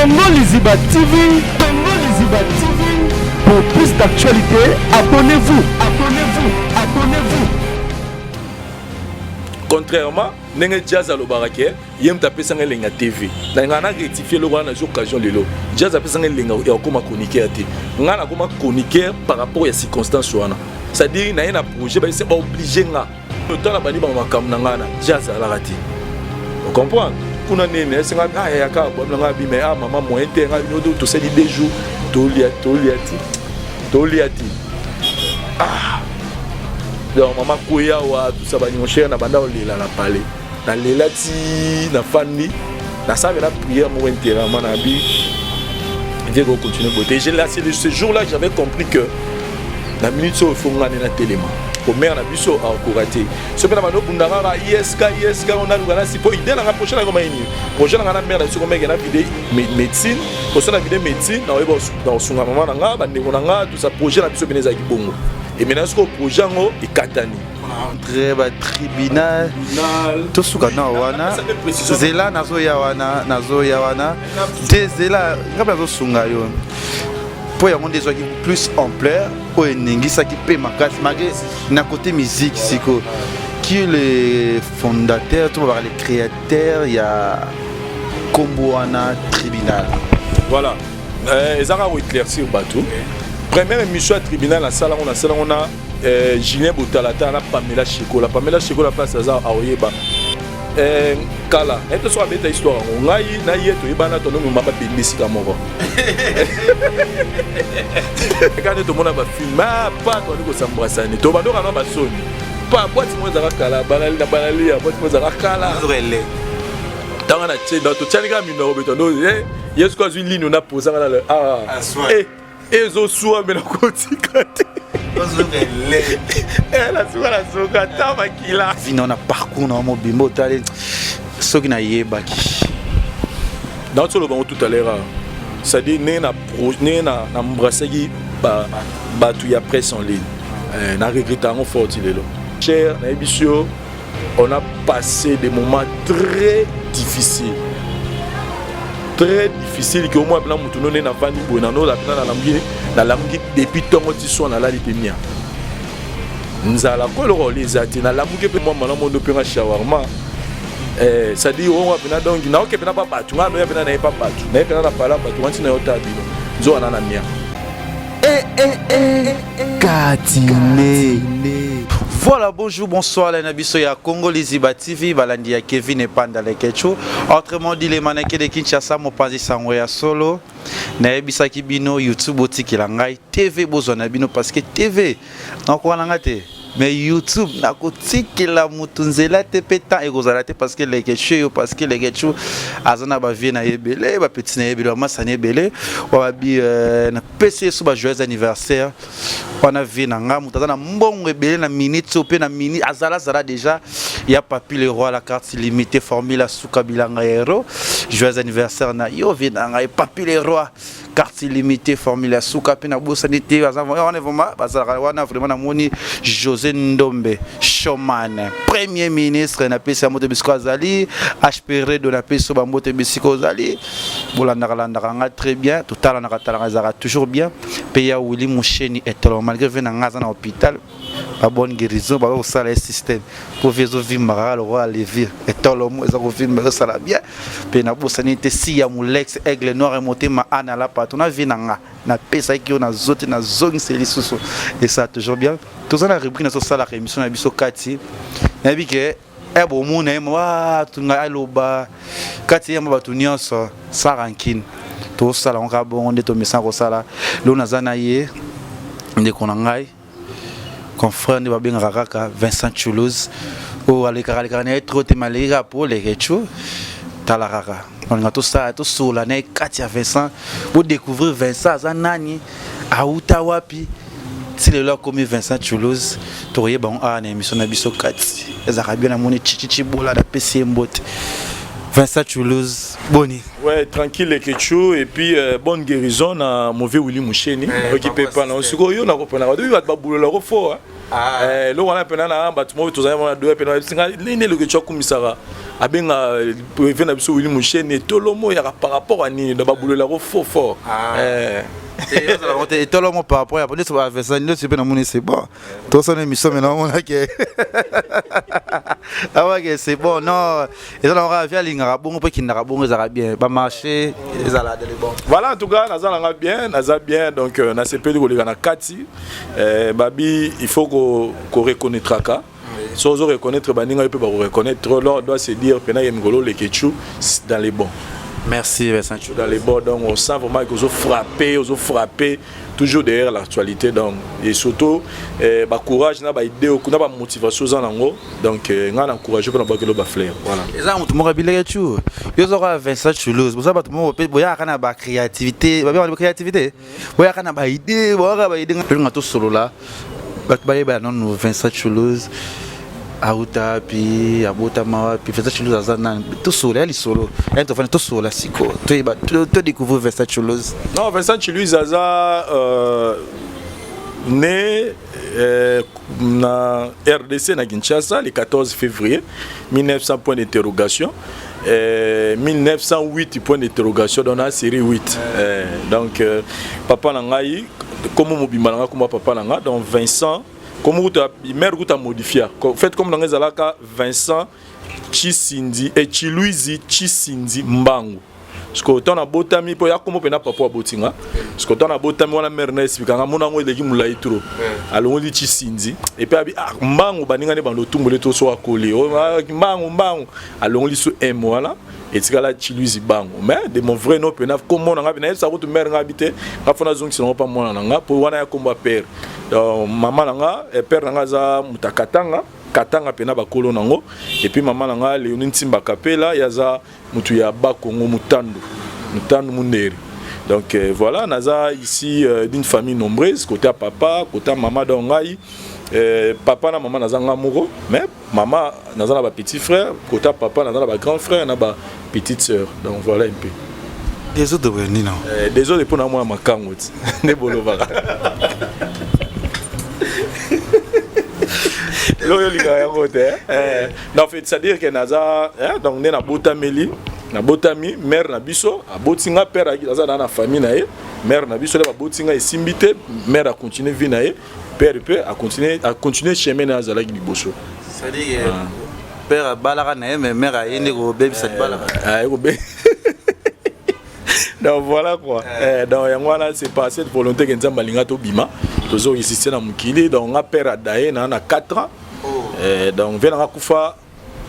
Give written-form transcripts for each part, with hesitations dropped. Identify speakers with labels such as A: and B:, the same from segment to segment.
A: Congo Liziba TV, Congo Liziba TV. Pour plus d'actualités, abonnez-vous, abonnez-vous, abonnez-vous.
B: Contrairement ndenge Jazz alobaka ke ye moto apesanga elengi ya TV, na ngai na rectifie eloko wana, nazwi occasion lelo. Jazz apesanga elengi ya kokóma chroniqueur te. Ngai nakóma chroniqueur par rapport ya circonstance wana, c'est-à-dire naye na projet, bayese baoblige nga otala bandi bango makambo na ngai na Jazz alaka te. Ocomprendre kuna nini esenga ah yaka bwami na ngai abime, ah mama, moyen te. Ngai bino tosali 2 jours, tolia, tolia ti, tolia ti. Ah donc mama koya wa tout ça, bani mon cher, na banda olela na palais, nalela ti nafandi, nasala na prière moko intérieurement na bi Dieu continuer beauté. J'ai là, c'est ce jour-là que j'avais compris que na minute oyo faut nga nde natelema komere na biso akoka te. So mpe na bando obunda kaka isk isk, naluka nasi po idée nanga, projet nanga mayini, projet nanga na mare na biso komeke na vide médecine, poso na vide médecine, naoyeba na kosunga mama na nga, bandeko na nga, tout ça. Projet na biso pene ezalaki bongo. Et maintenant sikoyo projet yango ekatani.
C: Entre batribunal tosuka na wana, zela nazoya wana, nazoya wana te, zela nga mpe nazosunga yo mpo yango nde ezwaki plus ampleur oyo eningisaki mpe makasi malgré na côté musique. Sikoyo, qui est le fondateur to babaka le créateur ya nkombo wana Tribunal?
B: Voilà, eza kaka koéclaircir bato. Première émission ya Tribunal nasalango, nasalango na Julien Botalata na Pamela Shekola. Pamela Shekola, place aza aoyeba kala nayebi te soki abeta histoire yango. Ngai na ye toyebana, tonomema babende esika moko kaka nde tomona bafilm pa toandi kosambrasani, tobandoka na basoni pa boîte moko ezalaka kala na banali ya boîte moko ezalaka kala. Ntango na tie totiani kaka minoko beto ye soki azwi lino na posanga na ah ezoswa me nakotika te, nasuka nasuka ta makila.
C: Vino na parcours na mobimba, otali soki nayebaki.
B: Nauti oloba ngo tout à l'heure, c'est-à-dire ndenge na embrassaki bato ya presse en ligne, na regrette yango fort lelo. Cher, nayebi yo, on a passé des moments très difficiles, très difficiles, ke omoi mpena motu no nde navandi boye nanola mpena nalamuki, nalamuki depuis ntongo ti soir, nalali mpe mia nzala ko eloko olia eza te. Nalamuki mpe mwa malamu ondo mpenga shawarma, c'est-à-dire ongo mpena donc naoke mpena pa bato ngai noya mpena naye pa bato naye mpena na pala bato wanti na yo ta bino nzoka na mia.
A: Katine.
C: Voilà, bonjour, bonsoir, la biso ya Congo Liziba TV, balandi ya Kevin Epanda Lekechu. Autrement dit, les mannequins de Kinshasa, mopanzi sango ya solo. Nayebisaki bino YouTube otikela ngai, TV bozwa na bino parce que TV nakoka na nga te. Mais YouTube nakotikela mutu nzela te mpe temps ekozala te parce que Lekechu yo, parce que Lekechu aza na bavie na ye ebele, bapeti na ye ebele, bamasa na ye ebele. Wababi napesi ye so ba joyeux anniversaire wana vie na nga moto aza na mbongo ebele na minute oyo mpe na minute azalazala déjà ya Papi le Roi, la carte limitée, formule asuka bilanga ya hero. Joyeux anniversaire na yo, vie na ngai Papi le Roi, carte illimité, formule ya suka. Mpe nabosani te, baza wana vraiment, bazalaka wana vraiment. Namoni José Ndombe Showman, premier ministre, napesi ya moto bisika azali. HP Redo, napesi yo bambote bisika ozali. Bolandaka landaka nga très bien, totalanaka talaka, ezalaka toujours bien. Mpe ya Willi Musheni etolo, malgré ve na nga aza na hôpital, babonne guérison, baza kosala ye système po vie ezovimba kaka lokola levure, etolomo eza kovimba, ezosala bien. Mpe nabosani te si ya Molex Aigle Noir, motema ana la pato na vie na nga, napesaki yo nazo te, nazongisa lisusu, esala toujours bien. Toza na rubrique nazosalaka émission na biso kati, nayebi ke bomona ye wa tunga aloba kati ye bato nyonso sans rancune. Tosala yango kaka bongo nde tomesana kosala. Lelo naza na ye ndeko na ngai, confrère nde babengaka kaka Vincent Toulouse, oyo alekaka alekaka na ye trop te, maleki kaka po Lekechu. Tala kaka, balinga tosala, tosola na ye kati ya Vincent, bodécouvrir Vincent aza nani, auta wapi, ti lelo akomi Vincent Toulouse. Tokoyeba yango awa na émission na biso kati, ezalaka bien. Namoni Chichichi Bola, napesi ye mbote. Vincent Toulouse, boni?
B: Ouais, tranquille Lekechu, et puis bonne guérison na mauvais Willy Moucheni. Okipe pa na sikoyo na kopona bato bato babulola ko fort. Eloko wana mpena na bato moko tozali wana doya mpena singa nini Lekechu akumisaka. Abenga vieux na biso Willy Musheni etolomo yaka par rapport à nini, donc babulelako fort fort.
C: Ah. Eh. Etolomo par rapport ya neti bavesa neti mpe namoni, c'est bon, tosala émission, mais namonake awake, c'est bon. Non, eza na kaka vieux alingaka bongo mpo ekendaka bongo, ezalaka bien, bamarché ezala dele bon.
B: Voilà, en tout cas naza nanga bien, naza bien. Donc nasepeli koleka na kati. Babi, il faut koreconnaîtraka so ozo reconnaître baninga yo mpe bakoreconnaître. Alors doit se dire mpena ye mikolo Leketchou dans les bons.
C: Merci, Vincent.
B: Dans les bons. Donc on sent vraiment que ozo frapper, ozo frapper toujours derrière l'actualité. Donc et surtout bacourage na baidée na bamotivation oza nango. Donc ngai na encourage mpe na bakelo bafleur, voilà.
C: Eza motu moko abileke tu yo ozoka Vincent Toulouse, boza bato moko mpe boyaka na bacréativité, babengaka créativité, boyaka na baidée, boyaka baidée. Tolinga tosolola, bato bayeba nanu Vincent Toulouse auta wapi, abotama wapi, Vincent Toulouse aza nani. Tosolola ya lisolo ya tofani, tosolola siko, toyeba, todécouvrir Vincent Toulouse.
B: Non, Vincent Toulouse aza né na RDC, na Kinshasa, le 14 février 1900 point d'interrogation, 1908 point d'interrogation, donc na série 8. Donc papa na ngai, comme mobimba na ngai, comme papa na ngai, donc Vincent, comme kuta mère kuta modifia en fait comme na ngai ezalaka Vincent Chisindi et Chiluizi Chisindi Mbangu. Parce que ntango nabotami, mpo ya kombo mpena papa aboti nga, parce que ntango nabotami wana, mère na expliquanga, mona yango eleki molai trop, alongoli Chisindi et puis abi ah, Mbangu, baninga nde bando otumboli to so akoli Mbangu, Mbangu, alongoli so m wana, etikala Chiluizi Bango. Mais de mon vrai nom mpena, kombo na nga mpe nayebisa kutu mère nga abi te, nga fo nazongisa yango mpa mwana na nga, mpo wana ya kombo ya père. Donc mama na nga, père na nga aza moto akatanga, Katanga mpena bakolo nango, et puis mama na nga Léonie Ntimba Kapela, ye aza motu ya Bakongo, Mutandu, Mutandu Munderi. Donc voilà, naza ici d'une famille nombreuse, côté ya papa, côté ya mama. Donc ngai papa na mama naza nga moko, mais mama naza na bapetit frère, côté ya papa naza na bagrand frère na bapetite sœur. Donc voilà un peu.
C: Désordre boye nini?
B: Désordre mpo na mwana makango ti nde bolobaka eloko olingaka yango te. Non, en fait, c'est à dire que naza, donc nde nabotameli, nabotami, mère na biso aboti nga, père aza na famille na ye. Mère na biso nde baboti nga, esimbi te, mère acontinue vie na ye, père mpe acontinue chemin na ye azalaki liboso.
C: C'est-à-dire père abalaka na ye, mais mère aye nde kobebisa libala.
B: Aye kobe. Donc voilà quoi. Donc yango wana, c'est pas cette volonté ke Nzambe alinga tobima, tozo résister na mokili. Donc nga père adaye na 4 ans. Donc vieux nanga kufa,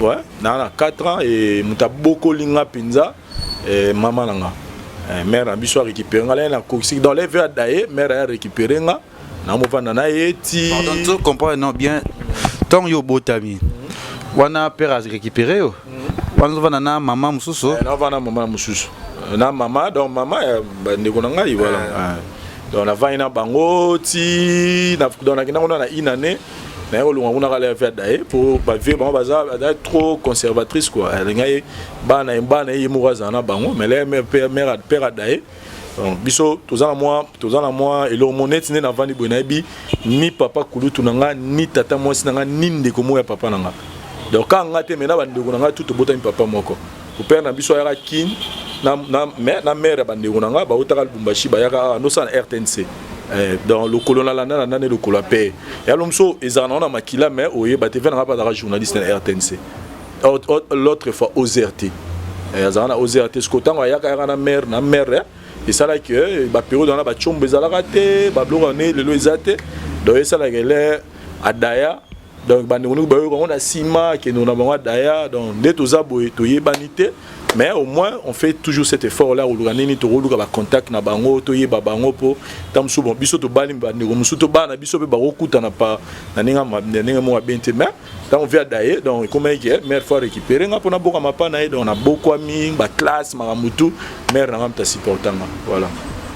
B: ouais, na 4 ans, et moto abokoli nga mpenza, mama na nga. Mère na biso arécupéré nga la na kokisi. Donc le vieux adaye, mère aya récupéré nga, namovanda na ye ti
C: Pardon, to comprendre non bien, ntango yo obotami wana, père arécupéré yo wana, ozovanda na mama mosusu?
B: Naovanda na mama mosusu, na mama, donc mama ya bandeko na ngai, voilà. Donc navandi na bango ti donc nakenda kuna na une année, naye kolonga kuna kala ya vieux adaye, po bavieux bango baza trop conservatrice quoi. Alingai bana, bana ye moko azala na bango, mais le père adaye, donc biso toza na mwa eloko mo neti nde navandi boye, nayebi ni papa kulutu na nga, ni tata mwasi na nga, ni ndeko moko ya papa na nga. Donc kaka nga te, mais na bandeko na nga tu tobotami papa moko. Père na biso ayaka Kine na mère ya bandeko na nga, bautaka Lubumbashi, bayaka awa ndosala na RTNC. Donc lokolo nalanda na nani, lokolo ya père yalo moso ezalaka nango na makila, mais oyeba te. Vieux na nga mpe azalaka journaliste na RTNC, l'autre fois OZRT, azalaka na OZRT. Siko ntango ayaka, ayaka na mère, esalaki bapériode wana batiombo ezalaka te, babiloko wane lelo eza te. Donc esalaka ele adaya, donc bandeko ndenge bayoka yango na nsima, akende na bango adaya. Donc nde toza boye, toyebani te, mais au moins on fait toujours cet effort là, koluka nini, tokoluka bacontact na bango, toyeba bango, mpo ta mosusu, bon, biso tobali bandeko mosusu, tobana biso mpe bakokutana pa na ndenge moko abe te. Mais ntango vieux adaye, donc ekomaki ke mère faut récupérer nga mpona bokama pa na ye. Donc nabokwami, baclasse, makambo tu, mère na nga moto asupportanga, voilà.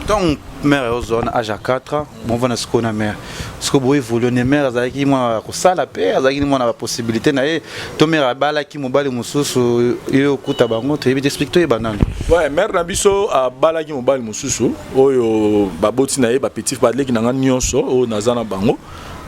C: Ntango mère ozwa na age ya 4 ans, bovanda sikoyo na mère, sikoyo boévolue ne mère azalaki mwana kosala mpe azalaki mwana bapossibilité na ye, to mère abalaki mobali mosusu, ye okuta bango, toyebi te, explique toyeba nani.
B: Ouais, mère na biso abalaki mobali mosusu oyo baboti na ye bapetit, baleki na nga nyonso oyo naza na bango.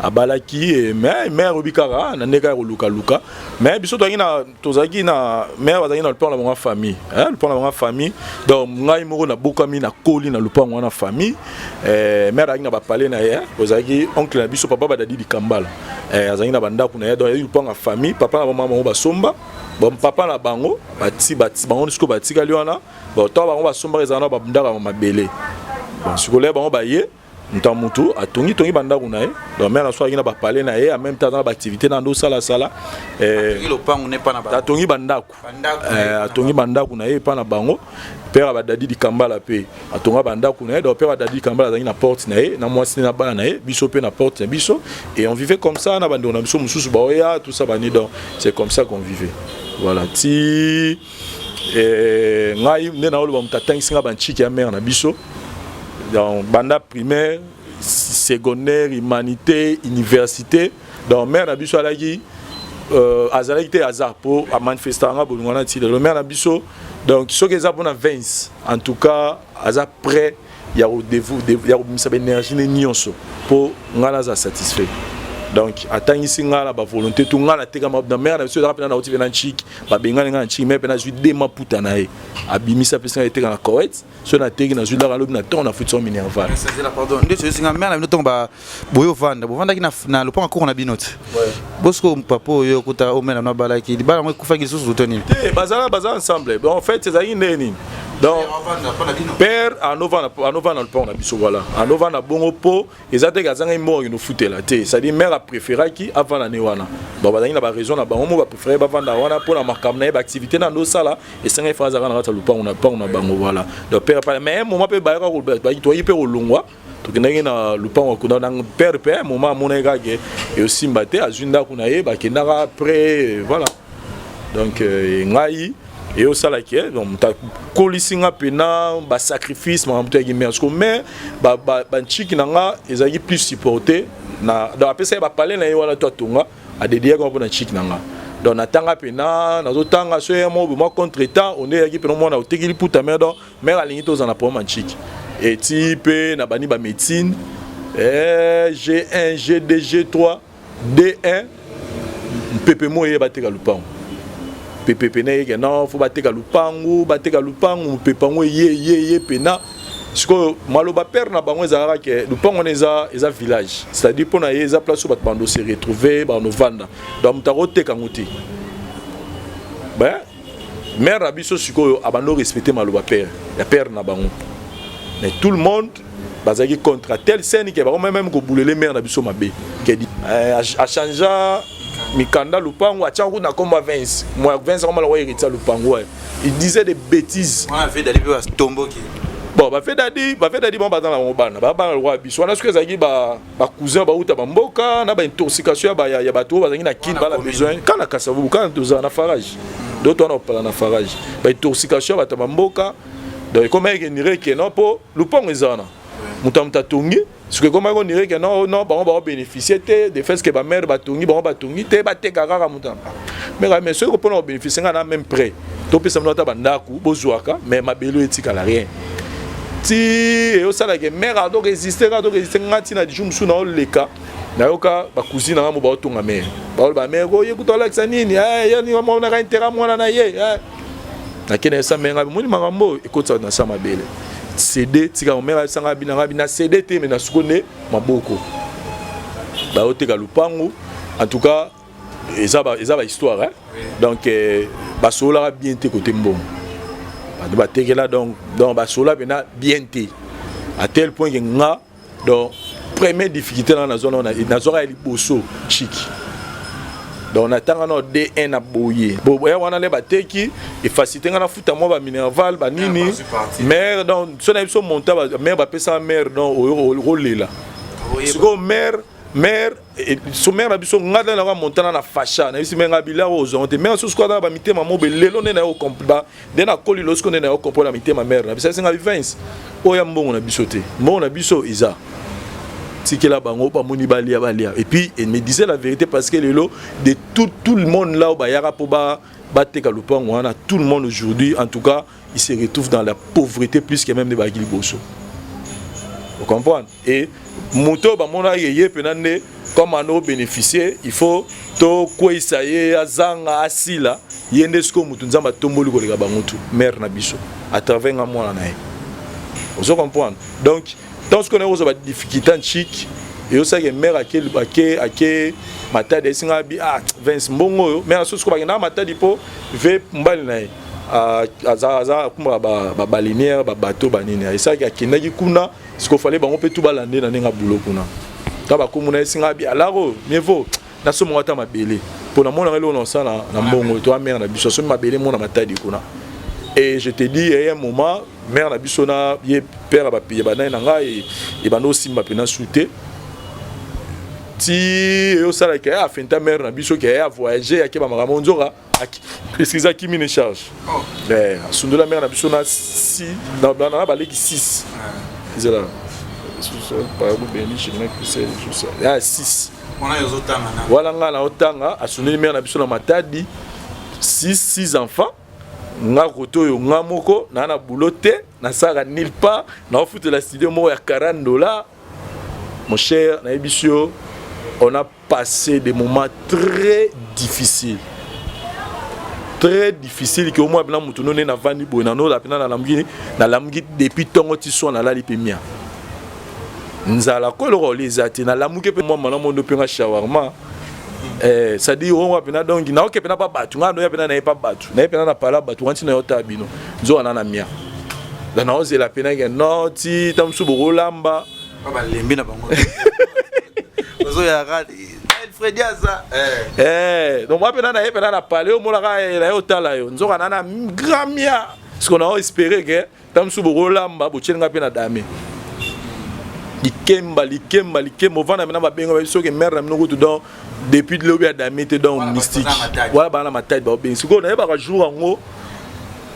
B: Abalaki, mais mère obi kaka na ndenge ya kolukaluka. Mais biso tozalaki na, tozalaki na mère, bazalaki na lopango na bango ya famille, lopango na bango ya famille. Donc ngai moko nabokami, nakoli na lopango wana famille. Mère azalaki na bapale na ye, ozalaki oncle na biso, papa Badadi Likambala, azalaki na bandako na ye. Donc ezalaki lopango ya famille. Papa na bango, bango basomba. Bon, papa na bango bati bati bango sikoyo batikali wana. Bon, ntango bango basombaka, ezala na bandako ya mabele. Bon, sikoyo bango baye, moto ya motu atongi tongi bandako na ye. Donc mère na so azalaki na bapale na ye, en même temps aza na baactivité na ndo osalasala.
C: Lopango ne pa na bango.
B: Atongi bandako, atongi bandako na ye epa na bango. Père Badadi Likambala mpe atonga bandako na ye. Donc père Badadi Likambala azalaki na porte na ye, na mwasi na bana na ye, biso mpe na porte na biso, et on vivait comme ça na bandeko na biso mosusu baoya, tout ça bani. Donc c'est comme ça qu'on vivait, voilà. Ti ngai nde naoloba, moto atangisi nga banchiki ya mère na biso. Donc banda primaire, secondaire, humanité, université. Donc mère na biso alaki, azalaki te, aza mpo amanifestaka nga bolingo wana ti lelo, mère na biso. Donc soki eza mpona Vince, en tout cas aza prêt ya kobimisa baénergie ne nyonso mpo ngai naza satisfait. Donc atangisi ngai na bavolonté tu. Ngai natekama na mère na biso, ezaka mpena nauti mpe na nchiki, babengani ngai na nchiki. Mare mpe nazwi de maputa na ye, abimisa, apesi ngai eteka na Koweït. So nateki, nazwi laka, alobi na ntongo nafuti so minerval.
C: Pardon, nde toyosinga mère na bino, ntongo boye ovanda, bovandaki na lopango koko na bino te. Bosiko papa oyo okuta omela no abalaki, libala yango ekufaki lisusu to nini?
B: Te, bazala, baza ensemble. Bon, en fait ezalaki nde nini, donc père anovanda na lopango na biso, voilà, anovanda bongo mpo eza te azangai mbongo akende ofutela te. C'est-à-dire mère apréféraki avanda ne wana. Bon, bazalaki na baraison na bango mo, bapréféré bavanda wana mpo na makambo na ye, baactivité na ndosala, esengai fa azalaka na kati ya lopango na lopango na bango, voilà. Donc père, mais un moment mpe bayaka, toyaki mpe kolongwa, tokendaki na lupango kuna na père mpe. Moment amonaki kaka eosimba te, azwi ndako na ye, bakendaka après, voilà. Donc ngai eyosalaki, donc moto akolisi nga mpena basacrifice, makambo to yaki mare. Siko mais banchiki na nga ezalaki plus supporté na, donc apesaki bapale na ye wana to atonga, adédiaka mpo na nchiki na nga. Donc natanga mpena, nazotanga so ye moko mwa contretemps onde eyaki mpena, mwana otekeli puta mare. Donc mare alingi tozala na problème ya nchiki. Eti mpe na bani bamédecine, G1, G2, G3, D1, mpepe mo eye bateka lupango. Pepe pena eyeke non, faut bateka lupangu, bateka lupangu. Mopepe yango eye ye ye pena. Sikoyo maloba père na bango ezalaka ke lupango wana eza village, c'est-à-dire mpo na ye eza place oyo bato bando se retrouver, bando vanda. Donc moto akoteka yango te. Ben mère na biso sikoyo abando respecter maloba père ya père na bango, mais tout le monde bazalaki contre telle scène ke bango même kobulele mère na biso mabe ke achangea mikanda lupango, atiaka kuna kombo ya Vince, moi Vince akoma lokwa héritier lupango. Il disait des bêtises. Bon, bafedadi, bafedadi bango baza na bango bana, bana lokwa biso wana. Soki ezalaki bacousin bauta bamboka na baintoxication ya bato oyo bazalaki na Kine, bana besoin kaka na Kasavubu, kaka tozala na farage, do to wana opala na farage, baintoxication ya bato ya bamboka. Donc ekomaki nire ke non, mpo lupango eza wana, moto ya moto atongi. Soki ekomaki onire ke non, non, bango baobénéficie te de fait que bamare batongi, bango batongi te, bateka kaka moto mare. Mais soki mpona kobénéficie ngai na même près, topesa bino ata bandako bozwaka, mais mabele oyo etikala rien. Ti eyosalaka mare ado résister kaka, résister. Nga ntina jour mosusu naoleka, nayoka bacousine nanga mo baotonga mare, baoloba mare oye kuta olakisa nini, monaka intérêt mwana na ye. Nakende esa mare ngai moni makambo ekotisa na sa mabele cd tika mare ayebisanga bina ngai na cd te. Me na suko nde maboko baoteka lupangu. En tout cas eza bahistoire, hein? Donc basololaka bien te kote mbongo bato batekela. Donc basolola mpena bien te, à tel point ke nga, donc première difficulté nanga nazwa, nazwaka ya liboso chiki. Donc natanga na D1 na boye boya wana nde bateki, efacilité nga nafuta mwa baminerval banini mare. Donc so na biso monta mare bapesaka mare, donc okolela sikoyo mare, mare so mare na biso. Nga nde naka montana na fasha na bisi me nga biloko ozwango te. Mare susu kaka bamitema mo belelo nde na yo nde nakoli losiko nde na yo comprendre mitema mare na biso. Asenga Vince oyo ya mbongo na biso te, mbongo na biso eza tikela bango, bamoni balia, balia. Et puis elle me disait la vérité, parce que lelo de tout le monde là oyo bayaka mpo bateka lupango wana, tout le monde aujourd'hui, en tout cas, il se retrouve dans la pauvreté plus que même nde bayaki liboso. Ocomprendre? E moto oyo bamonaki ye mpena nde comme ano bénéficier, il faut tokweyisa ye, azanga, asila. Ye nde sikoyo motu Nzambe atomboli koleka bango tu, mare na biso, à travers nga mwana na ye. Ozo comprendre? Donc ntango sikoyo naye kozwa badifficulté nchik, eyosalaki mare ake, ake, ake Matadi, esinga bi: "Ah Vince, mbongo oyo." Mare aso sikoyo bakendaka Matadi mpo ve mobali na ye aza, aza akumbaka babalinière, babateau, banini. Esalaki akendaki kuna. Sikoyo fale bango mpe tu balande na ndenge abulo kuna. Ta bakomuna, esinga bi: "Alaro oyo mieux vaut nasomongo ata mabele mpo namonaka eloko na osala na mbongo." To mare na biso asomi mabele mona Matadi kuna. Et je te dis, il y a un moment, mare na biso na ye père ya banani na ngai ebanda osimba mpena su te, ti eyosalaka ye afenta mare na biso ke avoyage, ake bamakambo. Nzoka excuse, akimi ne charge. Asundola mare na biso na si na baleki 6, ezala 6 wana ngai na otanga. Asundoli mare na biso na Matadi, 6, 6 enfants. Nga kote oyo, nga moko naa na boulot te, nasalaka nulle part, naofutela studio moko ya 40 $. Mon cher, nayebi yo, on a passé des moments très difficiles, très difficiles, ke omoi mpena motu no nde navandi boye, nanola mpena nalamuki, nalamuki depuis ntongo ti soir, nalali mpe mia nzala ko eloko olia eza te. Nalamuki mpe mwa mana mondo mpe nga shawarma. C'est-à-dire ongo mpena, donc naoke mpena pa bato, ngai noya mpena naye pa bato, naye mpena na pala bato wanti na yo ta bino nzoka na na mia da naozela mpena ke no ti ta mosusu bokolamba.
C: Balembi na bango, ozoyaka Fredi aza.
B: Donc mwa mpena naye mpena na pale, omonaka naye otala yo, nzoka na na grand mia. Siko nao espérer ke ta mosusu bokolamba, botielinga mpe na dame likemba, likemba, likemba. Ovanda mena babenga soki mare na bino kutu, donc depuis lobi ya dame te, donc mystique wana bana na Matadi baobengi. Sikoyo nayebaka jour yango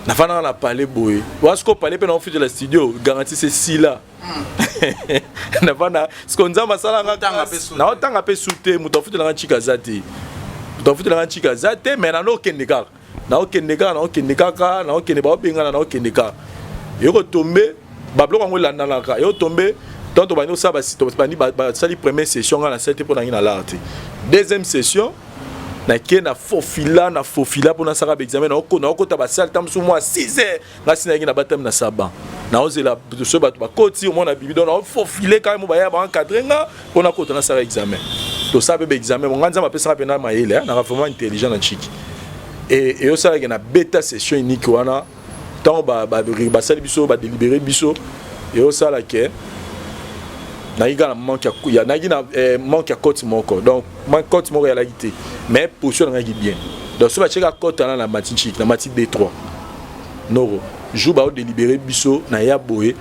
B: nafandaka na palais boye wa. Sikoyo palais mpe naofutela studio garantie se sila nafanda. Sikoyo Nzambe asalanga, naotanga mpe su te, moto afutelanga ncika aza te, moto afutelanga ncika aza te. Mais nano okende kaka, naokende kaka, naokende kaka, naokende, baobengana, naokende kaka. Ekotombe babiloko yango elandanaka, eyotombe. Tant tobandi osala, bandi basali première session, nga nasali te mpo nangi na lar te. Deuxième session, nake na fofila, na fofila mpo nasala baexamen. Naokota basale ta mosusu mwa 6 heures, nga si nayaki na batami na saban, naozela so bato bakoti, omona bibi. Donc naofofile kaka mo baya baencadre nga mpo nakota nasala examen. Tosala mpe baexamen. Nga Nzambe apesanga mpe na mayele, naka vraiment intelligent na chiki. Eyosalaki na beta session unique wana, ntango basali biso, badélibéré biso, eyosala ke nayaki kaka na manque ya, nayaki na manque ya cote moko. Donc cote moko eyalaki te, mais position nangaki bien. Donc so batieka cote wana na mati nchiki, na mati D3 noro. Jour baodélibéré biso, naya boye,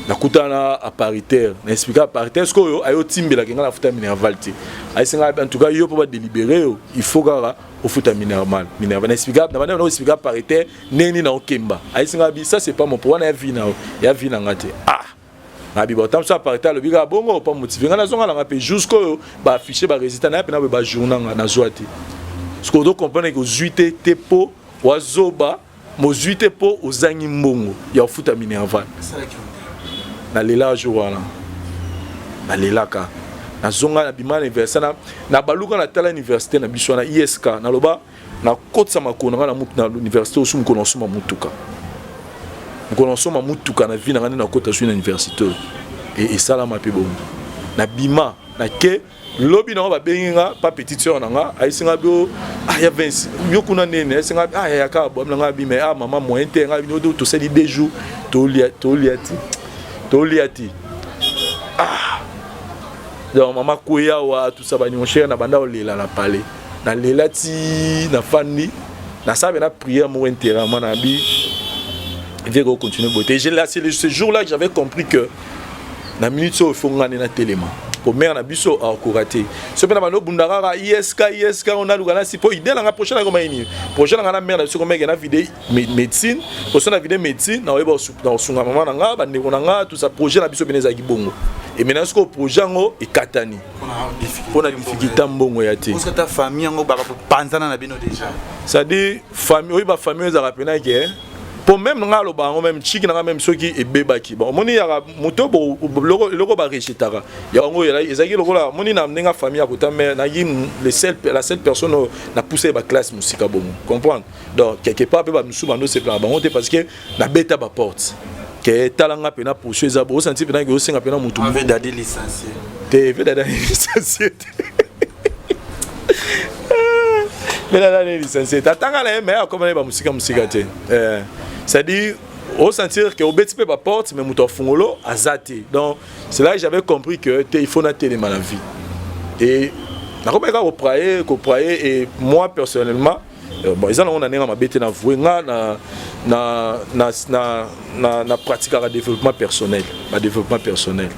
B: nakutana na apparitaire, na expliquer apparitaire. Sikoyo ayotimbelaka ngai nafuta minerval te. Ayesinga: "En tout cas yo, mpo badélibéré yo, il faut kaka ofuta minerval." Minerval, na expliquer na banda, na expliquer apparitaire ndenge nini naokemba. Ayesinga bi: "Ça, c'est pas mon wana, ya vi na yo, ya vi na nga te." Ah, nabi ba mosu apparitaire alobi kaka bongo pa motive ngai, nazonga nanga mpe jusque oyo baaffiche barésultat na ya mpena boye, bajournal nga nazwa te. Sikoyo ozocomprendre ke ozwi te te mpo wazoba mozwi te, mpo ozangi mbongo ya kofuta minerval. Nalelaka jour wana, nalelaka. Nazonga, nabima na université, na baluka, natala université na biso wana ISK. Naloba nakotisa makolo na ngai na université osu mokolo nasomba motuka, mokolo nasomba motuka na vie na ngai nde nakota sui na université oyo. Esalama mpe bongo. Nabima, nake lobi nango, babengi nga pa petite sœur na nga. Ayesi nga bio: "Ah ya Vince, yo kuna nini?" Ayesi nga: "Ah ya kaka bwami na nga bi." Mais ah mama, moyen te. Nga bino tosali 2 jours, tolia, tolia ti, tolia ti. Ah donc mama kweya wa tout ça bani. Mon cher, na banda olela na palais, nalela ti nafandi, nasala mpe na prière moko intérieurement na bi vie kocontinue boye te. Là, c'est ce jour là que j'avais compris que na minute oyo efo nga nde natelema po mare na biso akoka te. So mpe na bando obunda kaka ISK, ISK naluka nasi po idée nanga, prochain nakoma nini, prochain nanga na mare na biso komeke na vide médecine. Poso na vide médecine, naoyeba na kosunga mama na nga, bandeko na nga, tout ça. Projet na biso pene ezalaki bongo. Et maintenant sikoyo projet yango ekatani mpona difficulté mbongo ya te.
C: Famille yango bapanzana na bino déjà.
B: C'est-à-dire famille oyo, bafamille oyo ezalaka mpena ke Po même nga aloba yango, même chiki na nga, même soki ebebaki, bon, omoni yaka moto eloko barejetaka yango ezalaki lokola omoni na ndenge famille ya kota, mais nayaki le seul, la seule personne oyo napousse baclasse mosika bongo, comprendre. Donc quelque part mpe bamisusu bando osepelaka bango te, parce que nabeta baporte ke talanga mpena position eza bo osanti mpena ke osenga mpena motu.
C: Dadi licencié.
B: Te, ve dadi licencié te, ve dadi licencié te. Atanga na ye, mais akoma na ye bamosika mosika te. C'est-à-dire osentir ke obeti mpe baporte, mais moto afungolo aza te. Donc c'est là que j'avais compris que te, il faut natelema na vie et nakomaki kaka koprier, koprier. Et moi personnellement, bon, eza nango na ndenge mabe te, na voue nga na pratiquaka développement personnel, badéveloppement personnel,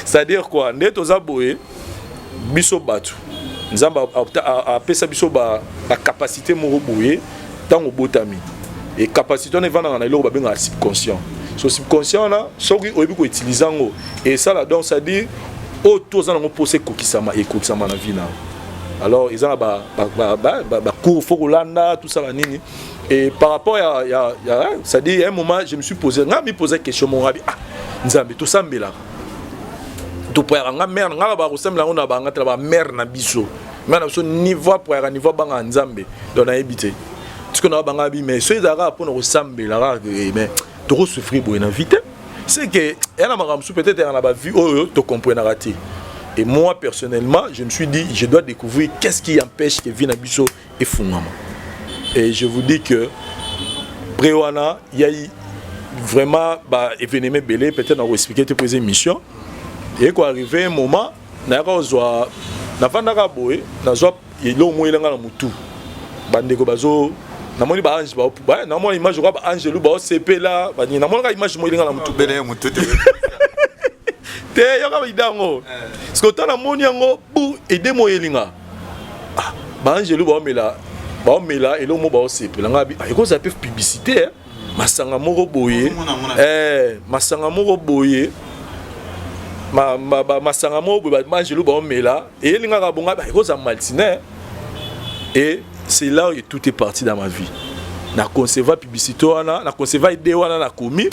B: c'est-à-dire quoi? Nde toza boye, biso bato, Nzambe apesa biso bacapacité moko boye ntango obotami, e capacité wana evandaka na eloko babengaka subconscient. So subconscient wana, soki oyebi koutiliser yango, esala. Donc c'est-à-dire oyo to oza nango mposa ekokisama, ekokisama na vie na. Alors eza na bacours, faut kolanda tout ça, banini. Et par rapport ya, c'est-à-dire à un moment je me suis posé, nga mi posé question moko abi: ah Nzambe, tosambelaka, topriaka. Nga mare nga bakosambela yango na banga te, na bamare na biso, mare na biso, niveau apriaka, niveau abangaka Nzambe. Donc nayebi te tiko na banga bi, mais so ezalaka mpona kosambela kaka, mais tokosouffrir boye na vie te. C'est que eya na makambo mosusu, peut-être eya na bavie oyo tocomprenaka te. Et moi personnellement, je me suis dit: je dois découvrir qu'est-ce qui empêche que vie na biso efungama. Et je vous dis que pré wana ya vraiment baévénement ebele, peut-être nakoexpliquer te po eza émission. Eye koarrive un moment, nayaka kozwa, navandaka boye, nazwa eloko moko elanga na motu. Bandeko bazo, namoni baange, namona image okwa baangelu baosepela banini, namonaka image moko elinga na motu.
C: Bele motu te.
B: Te, yoka baida yango, parce que ota namoni yango bu ede mo elinga, ah, baangelu baomela, baomela eloko moko, baosepela. Nga bi ekozala mpe publicité, masanga moko boye, masanga moko boye, masanga moko boye, baangelu baomela, eyelingaka bonga, ekozala maltine. Et c'est là où tout est parti dans ma vie. Na concevoir publicité wana, na concevoir idée wana, nakomi,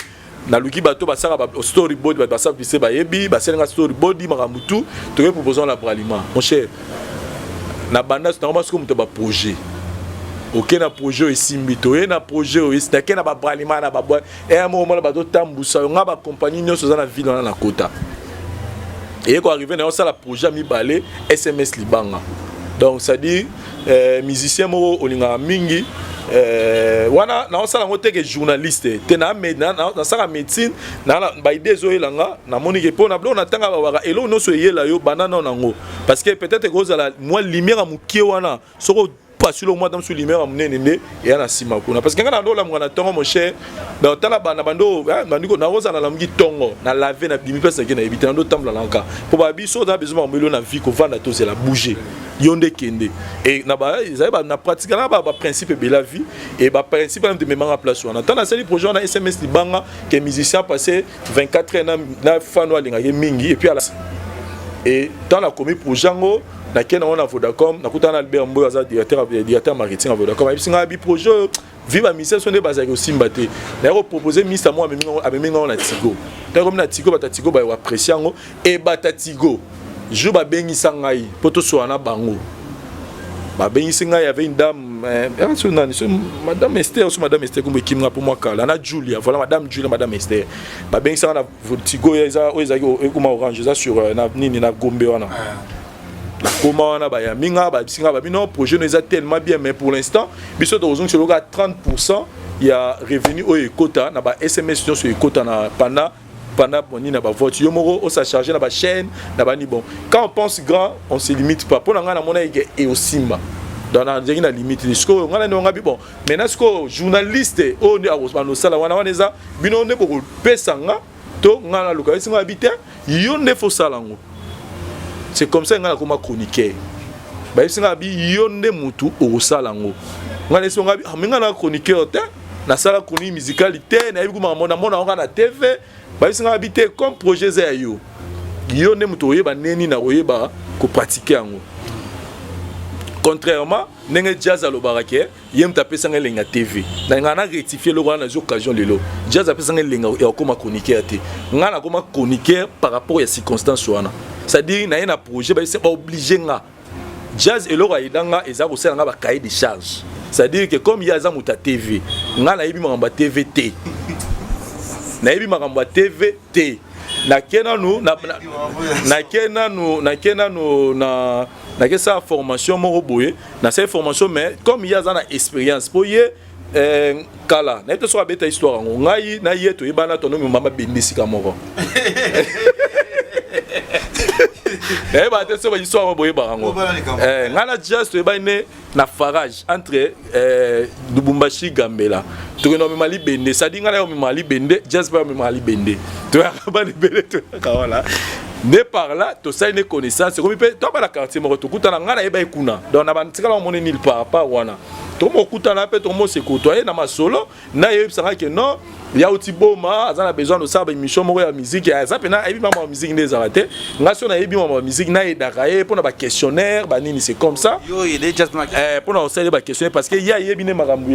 B: naluki bato basala storyboard, bato basala publicité bayebi, basalinga storyboard, makambo tu tokoki proposer na Bralima. Mon cher, na banda nakoma soki moto baprojet, oke na projet oyo esimbi, toye na projet oyo, nake na babralima na babwa eya moko, mona bazotambusa yo nga bacompagnie nyonso eza na ville wana. Na kota eye koarrive na osala projet ya mibale, SMS Libanga. Donc c'est-à-dire musicien moko olingaka mingi, wana naosala yango teke journaliste te, nasalaka médecine, baide ezoyelanga. Namoni ke mpo na biloko natanga, babaka eloko nyonso eyela yo, banda nao nango, parce que peut-être ekozala mwa lumière ya mokie wana, soki opasuli mwa ta mosusu, lumière ya monene nde eya na nsima kuna. Parce que ngai na ndolamuka na ntongo, mon cher, donc tala na bando nakozala, nalamuki ntongo, na lave, na bimi mpesa ke nayebi te, nando tambola nanka mpo babiso oza besoin makambo elo na vie, kovanda tozela bouger yo nde kende. E na ezali na pratique na baprincipe ebele ya vie, e baprincipe wana tememanga place wana. Ntango nasali projet wana, SMS Libanga, ke musicien passé 24 heures na fan oyo alingaki mingi. Et puis et ntango nakomi projet yango, nakei nango na Vodacom, nakutana na Albert Mboyo, aza directeur marketing ya Vodacom. Ayebisi ngai bi projet oyo vi bamusicien so nde bazalaki kosimba te. Naye kopropose ministre mo, amemi ngango na Tigo. Ntango komi na Tigo, bato ya Tigo bakoapprécie yango. E bato ya Tigo, jour babengisa ngai mpo tosola na bango, babengisi ngai, avait une dame, so nani, so madame Esther, so madame Esther kombo ekimi nga mpo mwa kala, na Julia, voilà, madame Julia, madame Esther. Babengisa nga na Tigo oyo ezalaki ekoma Orange, eza sur na nini, na Gombe wana. Nakoma wana, bayambi nga, babisi nga, babi: non, projet no eza tellement bien, mais pour l'instant biso tokozongisa eloko ya 30 ya revenu oyo ekota na ba SMS nyonso ekota na pendant boni na bavote, yo moko osa chargé na bachaîne na bani. Bon, quand on pense grand, on se limite pas. Mpo na ngai namona eke eosimba, donc nazalaki na limite. Sikoyo ngai nani nga bi: bon, maintenant sikoyo journaliste oyo nde akonosala wana, wana eza bino nde bokopesa nga to ngai naluka esi nga bi te, yo nde fosala yango. C'est comme ça ngai nakoma chroniqueur. Bayebisi nga bi: yo nde mutu okosala yango. Ngai nayebisi nga bi: ah, me ngai na chroniqueur te, nasala chronique musicale te, nayebi kuma namona yango na TV. Bayebisi nga bi te, comme projet eza ya yo, yo nde moto oyeba ndeni na koyeba kopratike yango. Contrairement ndenge Jazz alobaka ke ye moto apesanga elengi ya TV, nalingaka na rectifie eloko wana. Nazwi occasion lelo. Jazz apesanga elengi ya kokóma chroniqueur te. Ngai nakóma chroniqueur par rapport ya circonstance wana, c'est-à-dire naye na projet, baoblige nga. Jazz, eloko ayeda nga eza kosala nga bacahier de charge, c'est-à-dire que comme ye aza moto ya TV, ngai nayebi makambo ya TV te, nayebi makambo ya TV te. Nake nanu na nakesala formation moko boye, nasali formation, mais comme ye aza na expérience, mpo ye kala nayebi te soki abeta histoire yango. Ngai na ye toyebana, tonomi mama bende esika moko. Nayebaka te soki bahistoire yango boyebaka yango. Ngai na Jazz toyebani ne na farage entre Lubumbashi, Gambela. Tokende omema libende, sadi ngai na ye omema libende, Jazz mpe omema libende, toyaka bana ebele, toyaka wana nde par là tosali ne connaissance. Ekomi mpe toba na quartier moko, tokutana, ngai nayeba ye kuna. Donc na bantikala omoni nulle part part wana, tokomokutana mpe tokomoseko, toye na masolo. Na yebisanga ke non, ya uti boma, aza na besoin tosala baémission moko ya musique. Aza mpena ayebi mama ya musique nde ezala te. Ngai so nayebi mama ya musique, nayedaka ye mpona baquestionnaire banini, c'est comme ça, mpona kosala ye baquestionnaire, parce que ye ayebi nde makambo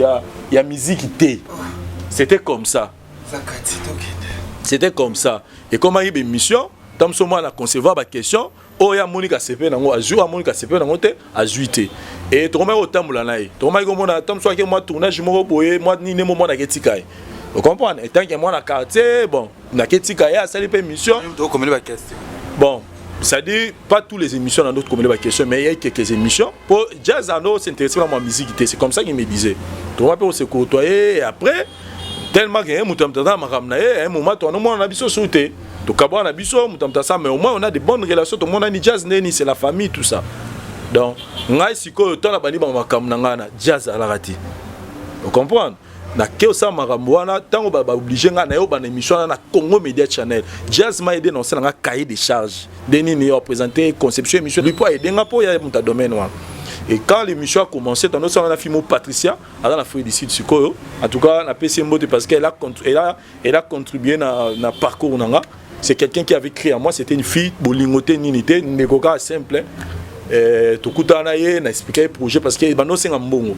B: ya musique te. C'était comme ça, c'était comme ça. Ekomaki baémission ntango moso mwana concevoir baquestion oyo amonika sepe nango azwi, amonika sepe nango te, azwi te. E tokomaki kotambola na ye, tokomaki komona ntango moso ake mwa tournage moko boye, mwa nini mo mwana aketika ye, ocomprendre, etant que mwana quartier. Bon, naketika ye, asali mpe émission. Bon, c'est-à-dire pas toutes les émissions dans d'autres comme les questions, mais il y a quelques émissions pour Jazz ando s'intéresser à ma musique. C'est comme ça qu'il me disait, tokomaki mpe kose côtoyer. Et après, tellement que moto ya moto aza na makambo na ye, un moment toanomona na biso su te, tokabwana na biso, moto ya moto asa, mais au moins on a de bonnes relations. Tomonani Jazz ndeni, c'est la famille, tout ça. Donc ngai sikoyo ntango na bandi bamakambo na ngai na Jazz alaka te, ocomprendre, nake osala makambo wana. Ntango baoblige ngai naye obanda émission wana na Congo Media Channel, Jazz m'a aidé na osala nga cahier de charge nde nini représenter conception émission lui, mpo aide nga mpo ya moto ya domaine wana. Et quand l'émission a commencé, tando osala na fimo Patricia, aza na Afrique du Sud sikoyo. En tout cas napesi ye mbote parce qu'elle a, elle a contribué na parcours na nga. C'est quelqu'un qui avait créé à moi, c'était une fille bolingo te, nini te, ndeko kaka simple. Tokutana na ye, na expliqué ye projet, parce que bando osenga mbongo.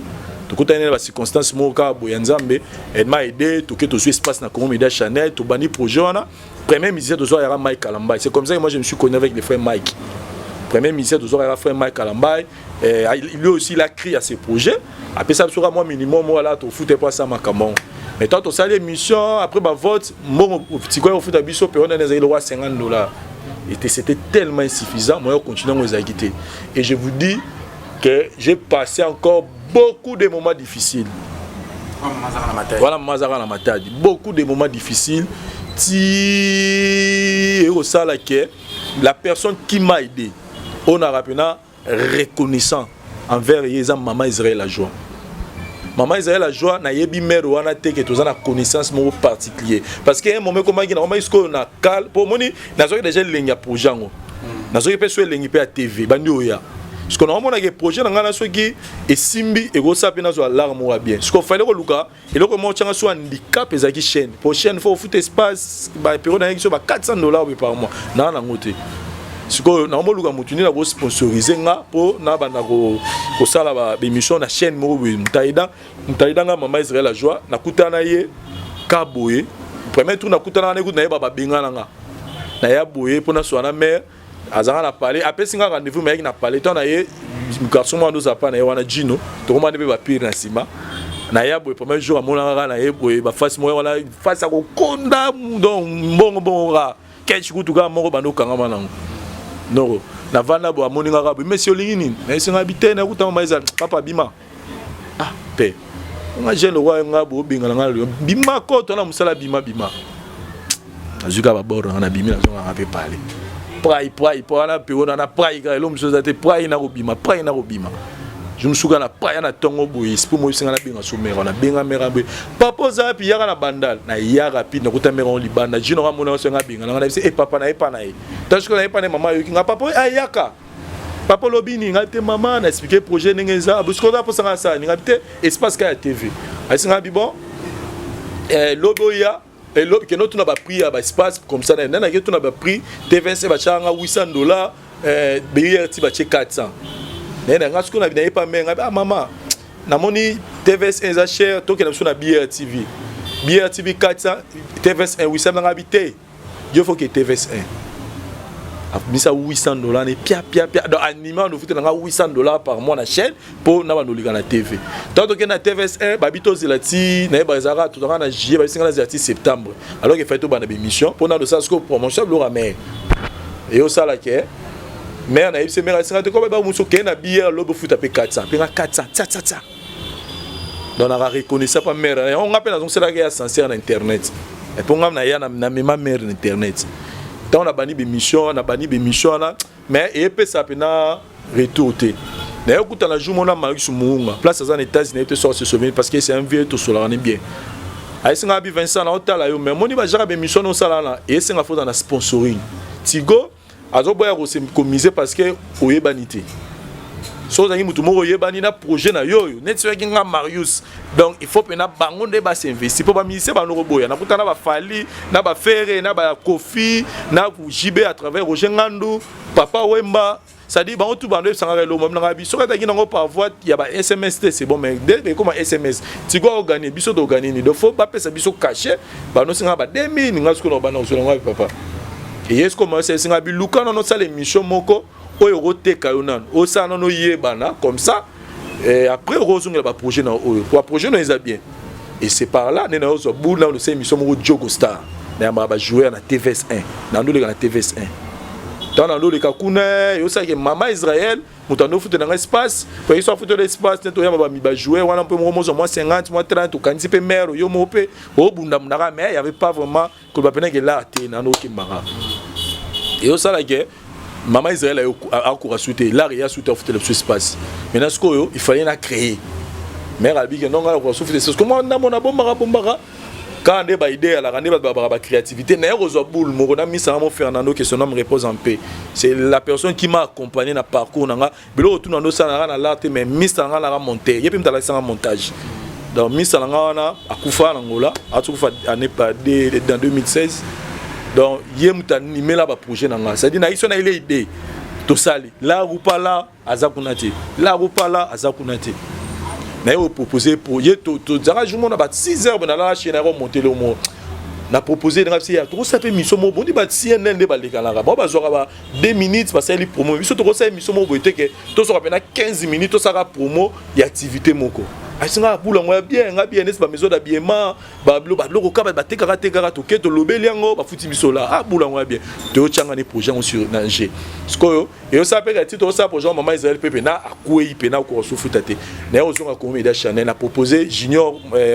B: Tokutani na bacirconstance moko kaka boye ya Nzambe, elle m'a aidé, toke tozwi espace na Congo Media Channel, tobandi projet wana. Premier musicien tozwa yaka Mike Kalambay. C'est comme ça que moi je me suis connu avec le frère Mike. Premier musicien tozwa yaka frère Mike Kalambay. Lui aussi, il a crié à ses projets, apesa biso kaka mwa minimum wala tofute mpo asala makambo yango. Mais tant tosali émission, après bavote, mbongo sikoyo ofuta biso pe wana ezalaki lokwa 50 $, et c'était tellement insuffisant, moyen continuer yango ezalaki te. Et je vous dis que j'ai passé encore beaucoup de moments difficiles. Voilà, mama azalaka na Matadi, beaucoup de moments difficiles ti ekosala ke la personne qui m'a aidé, oyo naka mpena reconnaissant envers ye, eza mama Israël la Joie. Mama Israël la Joie, nayebi mare wana te ke toza na connaissance moko particulier, parce que un moment ekomaki, nakomaki sikoyo na kal mpo omoni nazwaki déjà elengi ya projet yango, nazwaki mpe so elengi mpe ya TV bandi oya. Siko naomonaka projet na ngai na soki esimbi, ekosala mpe nazwa lar moko ya bien. Siko fallait koluka eloko moko tianga so handicap ezalaki chaîne, po chaîne faut ofuta espace, bapériode nayaki so ba 400 $ par mois, naa nango te. Sikoyo naomoluka motu nini akosponsorize nga mpo nabanda kosala baémission na chaîne moko boye. Moto aida nga, mama Israel la Joie. Nakutana ye ka boye, premier tour nakutana na kutu nayeba babengana nga, naya boye mpo naswana na mare azalaka na palais, apesi nga rendez-vous, mayaki na palais to na ye garçon mwana ozala pa na ye wana Jino, tokomani mpe bapire na nsima. Naya boye, premier jour amonaka kaka na ye boye, bafasi moko wana, fasi ya kokonda, donc mbongo mbongo kaka kesh kutu kaka moko bando okangama nango noko. Navanda boye, amoni nga kaka boye: "Mesi, olingi nini?" Nayesinga bi te, nakuta mama eza papa bima. Ah pe nga jeune lokwa nga boye, obengana nga, bima koto na mosala, bima bima. Nazwi kaka babord nanga, nabimi, nazonganga mpe pale prai prai po wana mpe wana na prai kaka elo mosusu eza te, prai na kobima, prai na kobima. Je mosuka na prai na ntongo boye, esprit mo esenga nabenga so mare, nabenga mare boye: "Papa, oza wapi? Yaka na Bandal." Nayaka pi nakuta mare ngo libanda jino nga mona so nga benga nanga, nayebisi: "E papa, nayepa na ye." Tasiko nayepa na ye, mama ayoki nga: "Papa ayaka, papa olobi nini?" Ngai te mama, na expliqué projet ndenge eza. Bosiko oza mposanga asala ninga te, espace ka ya TV. Ayesinga bi: "Bon, lobi oya, elobi kende otuna baprix ya baespace comme ça." Nde nake tuna baprix, T25 batiaka nga 800 $, BRT batie 400. Naye na nga sikoyo, naye pa mère nga: "Ah mama, namoni TVS 1 eza cher, tokende biso na BR TV." BR TV 400, TVS 1 800. Nanga bi te, yo faut que TVS 1 abimisa 800 $ ne pia pia pia. Donc anima ando futa nanga 800 $ par mois na chaîne mpo na bando oleka na TV. Ntango tokende na TVS 1, babi tozela ti nayeba ezalaka tozalaka na juillet, babisinga nazela ti septembre, alors que fai tobanda bémission mpo na dosala sikoyo promotion ya biloko ya mare. Eyosala ke mare nayebisi mare asinga te ko ba mosu okende na bière lobi ofuta mpe 400 mpe nga 400 tia tia tia. Donc naka reconnaissant pa mare yango. Nga mpe nazongiselaka ya sincère na internet mpo nga naya na mema mare na internet. Ntango nabandi bémission, nabandi bémission wana, mais eyepesa mpena retour te. Naye okutana jour mona Marius Muunga, place aza na États-Unis, naye te soki se souvenir, parce que c'est un vieux, tosolaka ni bien. Ayesinga bi: "Vincent, naotala yo, mais moni bajaka bémission nosala wana, eyesenga fota na sponsoring. Tigo azoboya komiser parce que oyebani te. Soki ozalaki motu moko oyebani na projet na yo oyo neti soki nga Marius, donc il faut mpena bango nde basinvesti mpo bamusicien bano koboya." Nakuta na baFally, na baFerre, na baKoffi, na JB à travers Roger Ngandu, Papa Wemba, c'est-à-dire bango tu bando ebisangaka elongo nanga bi. Soki ataki nango par voie ya ba SMS te, c'est bon, mais dès ekoma SMS, Tigo aoganie biso, toganie nini? Donc faut bapesa biso cachet. Banosingaka ba 2000. Nga sikoyo na banda kozwela ngo papa eye sikoyo maesinga biluka nano osala émission moko oyo okoteka yo nano, osala nano oyebana comme ça, et après okozongela baprojet na oyo po baprojet no eza bien. Et c'est par là nde nayozwa bule nano osala émission moko Jogo Star, nayambaka bajoueur na TVS 1. Nandoleka na TVS 1, ntango nandoleka kuna, eyosalaki mama Israel moto ando futela nga espace po ye so afutela espace te, toyamba bajoueur wana mpe moko mozwa mwa 50, mwa 30. Okanisi mpe mare yo moko mpe obundabundaka, mais y avait pas vraiment koloba mpenake lar te. Nando okembaka, eyosalaki mama Israel akoka su te, lar eya su te afutela biso espace. Maintenant sikoyo il fallait na créer. Mare alobiki non, nga nakoka su futa espace comment ndamona bombaka bombaka kaka nde baidée alaka nde bato babaka bacréativité. Naye kozwa boule moko na misanga mo Fernando, que son homme repose en paix, c'est la personne qui m'a accompagné na parcours na nga. Biloko tuna ndo osala nanga na l'art te, mais mista na nga naka monte, ye mpe moto alakisanga montage. Donc mista na nga wana akufa na Ngola, atukufa année dans 2016. Donc ye moto animela baprojet na nga, c'est-à-dire nayi so na ile idée tosali la rupala aza kuna te, la rupala aza kuna te. Naye opropose po ye tozalaka jour mona ba 6 heures nalala chez, naye komonter le mo na propose nga bisi ya tokosala mpe émission moko bondi ba CNN nde balekanaka bao bazwaka ba 2 minutes basaleli promo. Biso tokosala émission moko boye teke tozwaka mpena 15 minutes, tosalaka promo ya activité moko. Asinga bula yango ya bien nga bien neti bamaison d'habillement, babiloko kaka batekaka tekaka. Toke tolobeli yango, bafuti biso la. Ah, bula yango ya bien, toyotyanga ni projet yango sur na g. Sikoyo eyosala mpe kati tokosala projet yango. Mama Israel mpe mpena akwei mpena akoka sofuta te. Naye kozonga Congo Media Channel, na propose Junior,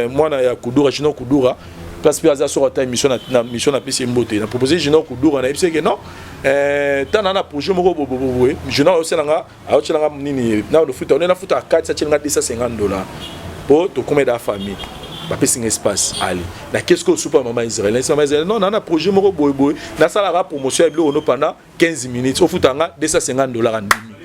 B: mwana ya Kudura, Junior Kudura, place mpe aza soko ata émission na mission napesi ye mbote. Na propose Junior Kudura, nayebisi eke non, ntango na projet moko boboboye, Junior ayoselanga, ayotielanga nini na lofuta one nafuta akati, atielinga 250 $ mpo tokóma eda famille. Bapesi nga espace ale na qu'est-ce que osupa mama Israel. Nayebisi mama Israel: "Non, na projet moko boyeboye, nasalaka promotion ya biloko no pendant 15 minutes, ofuta nga 250 $." Andimi.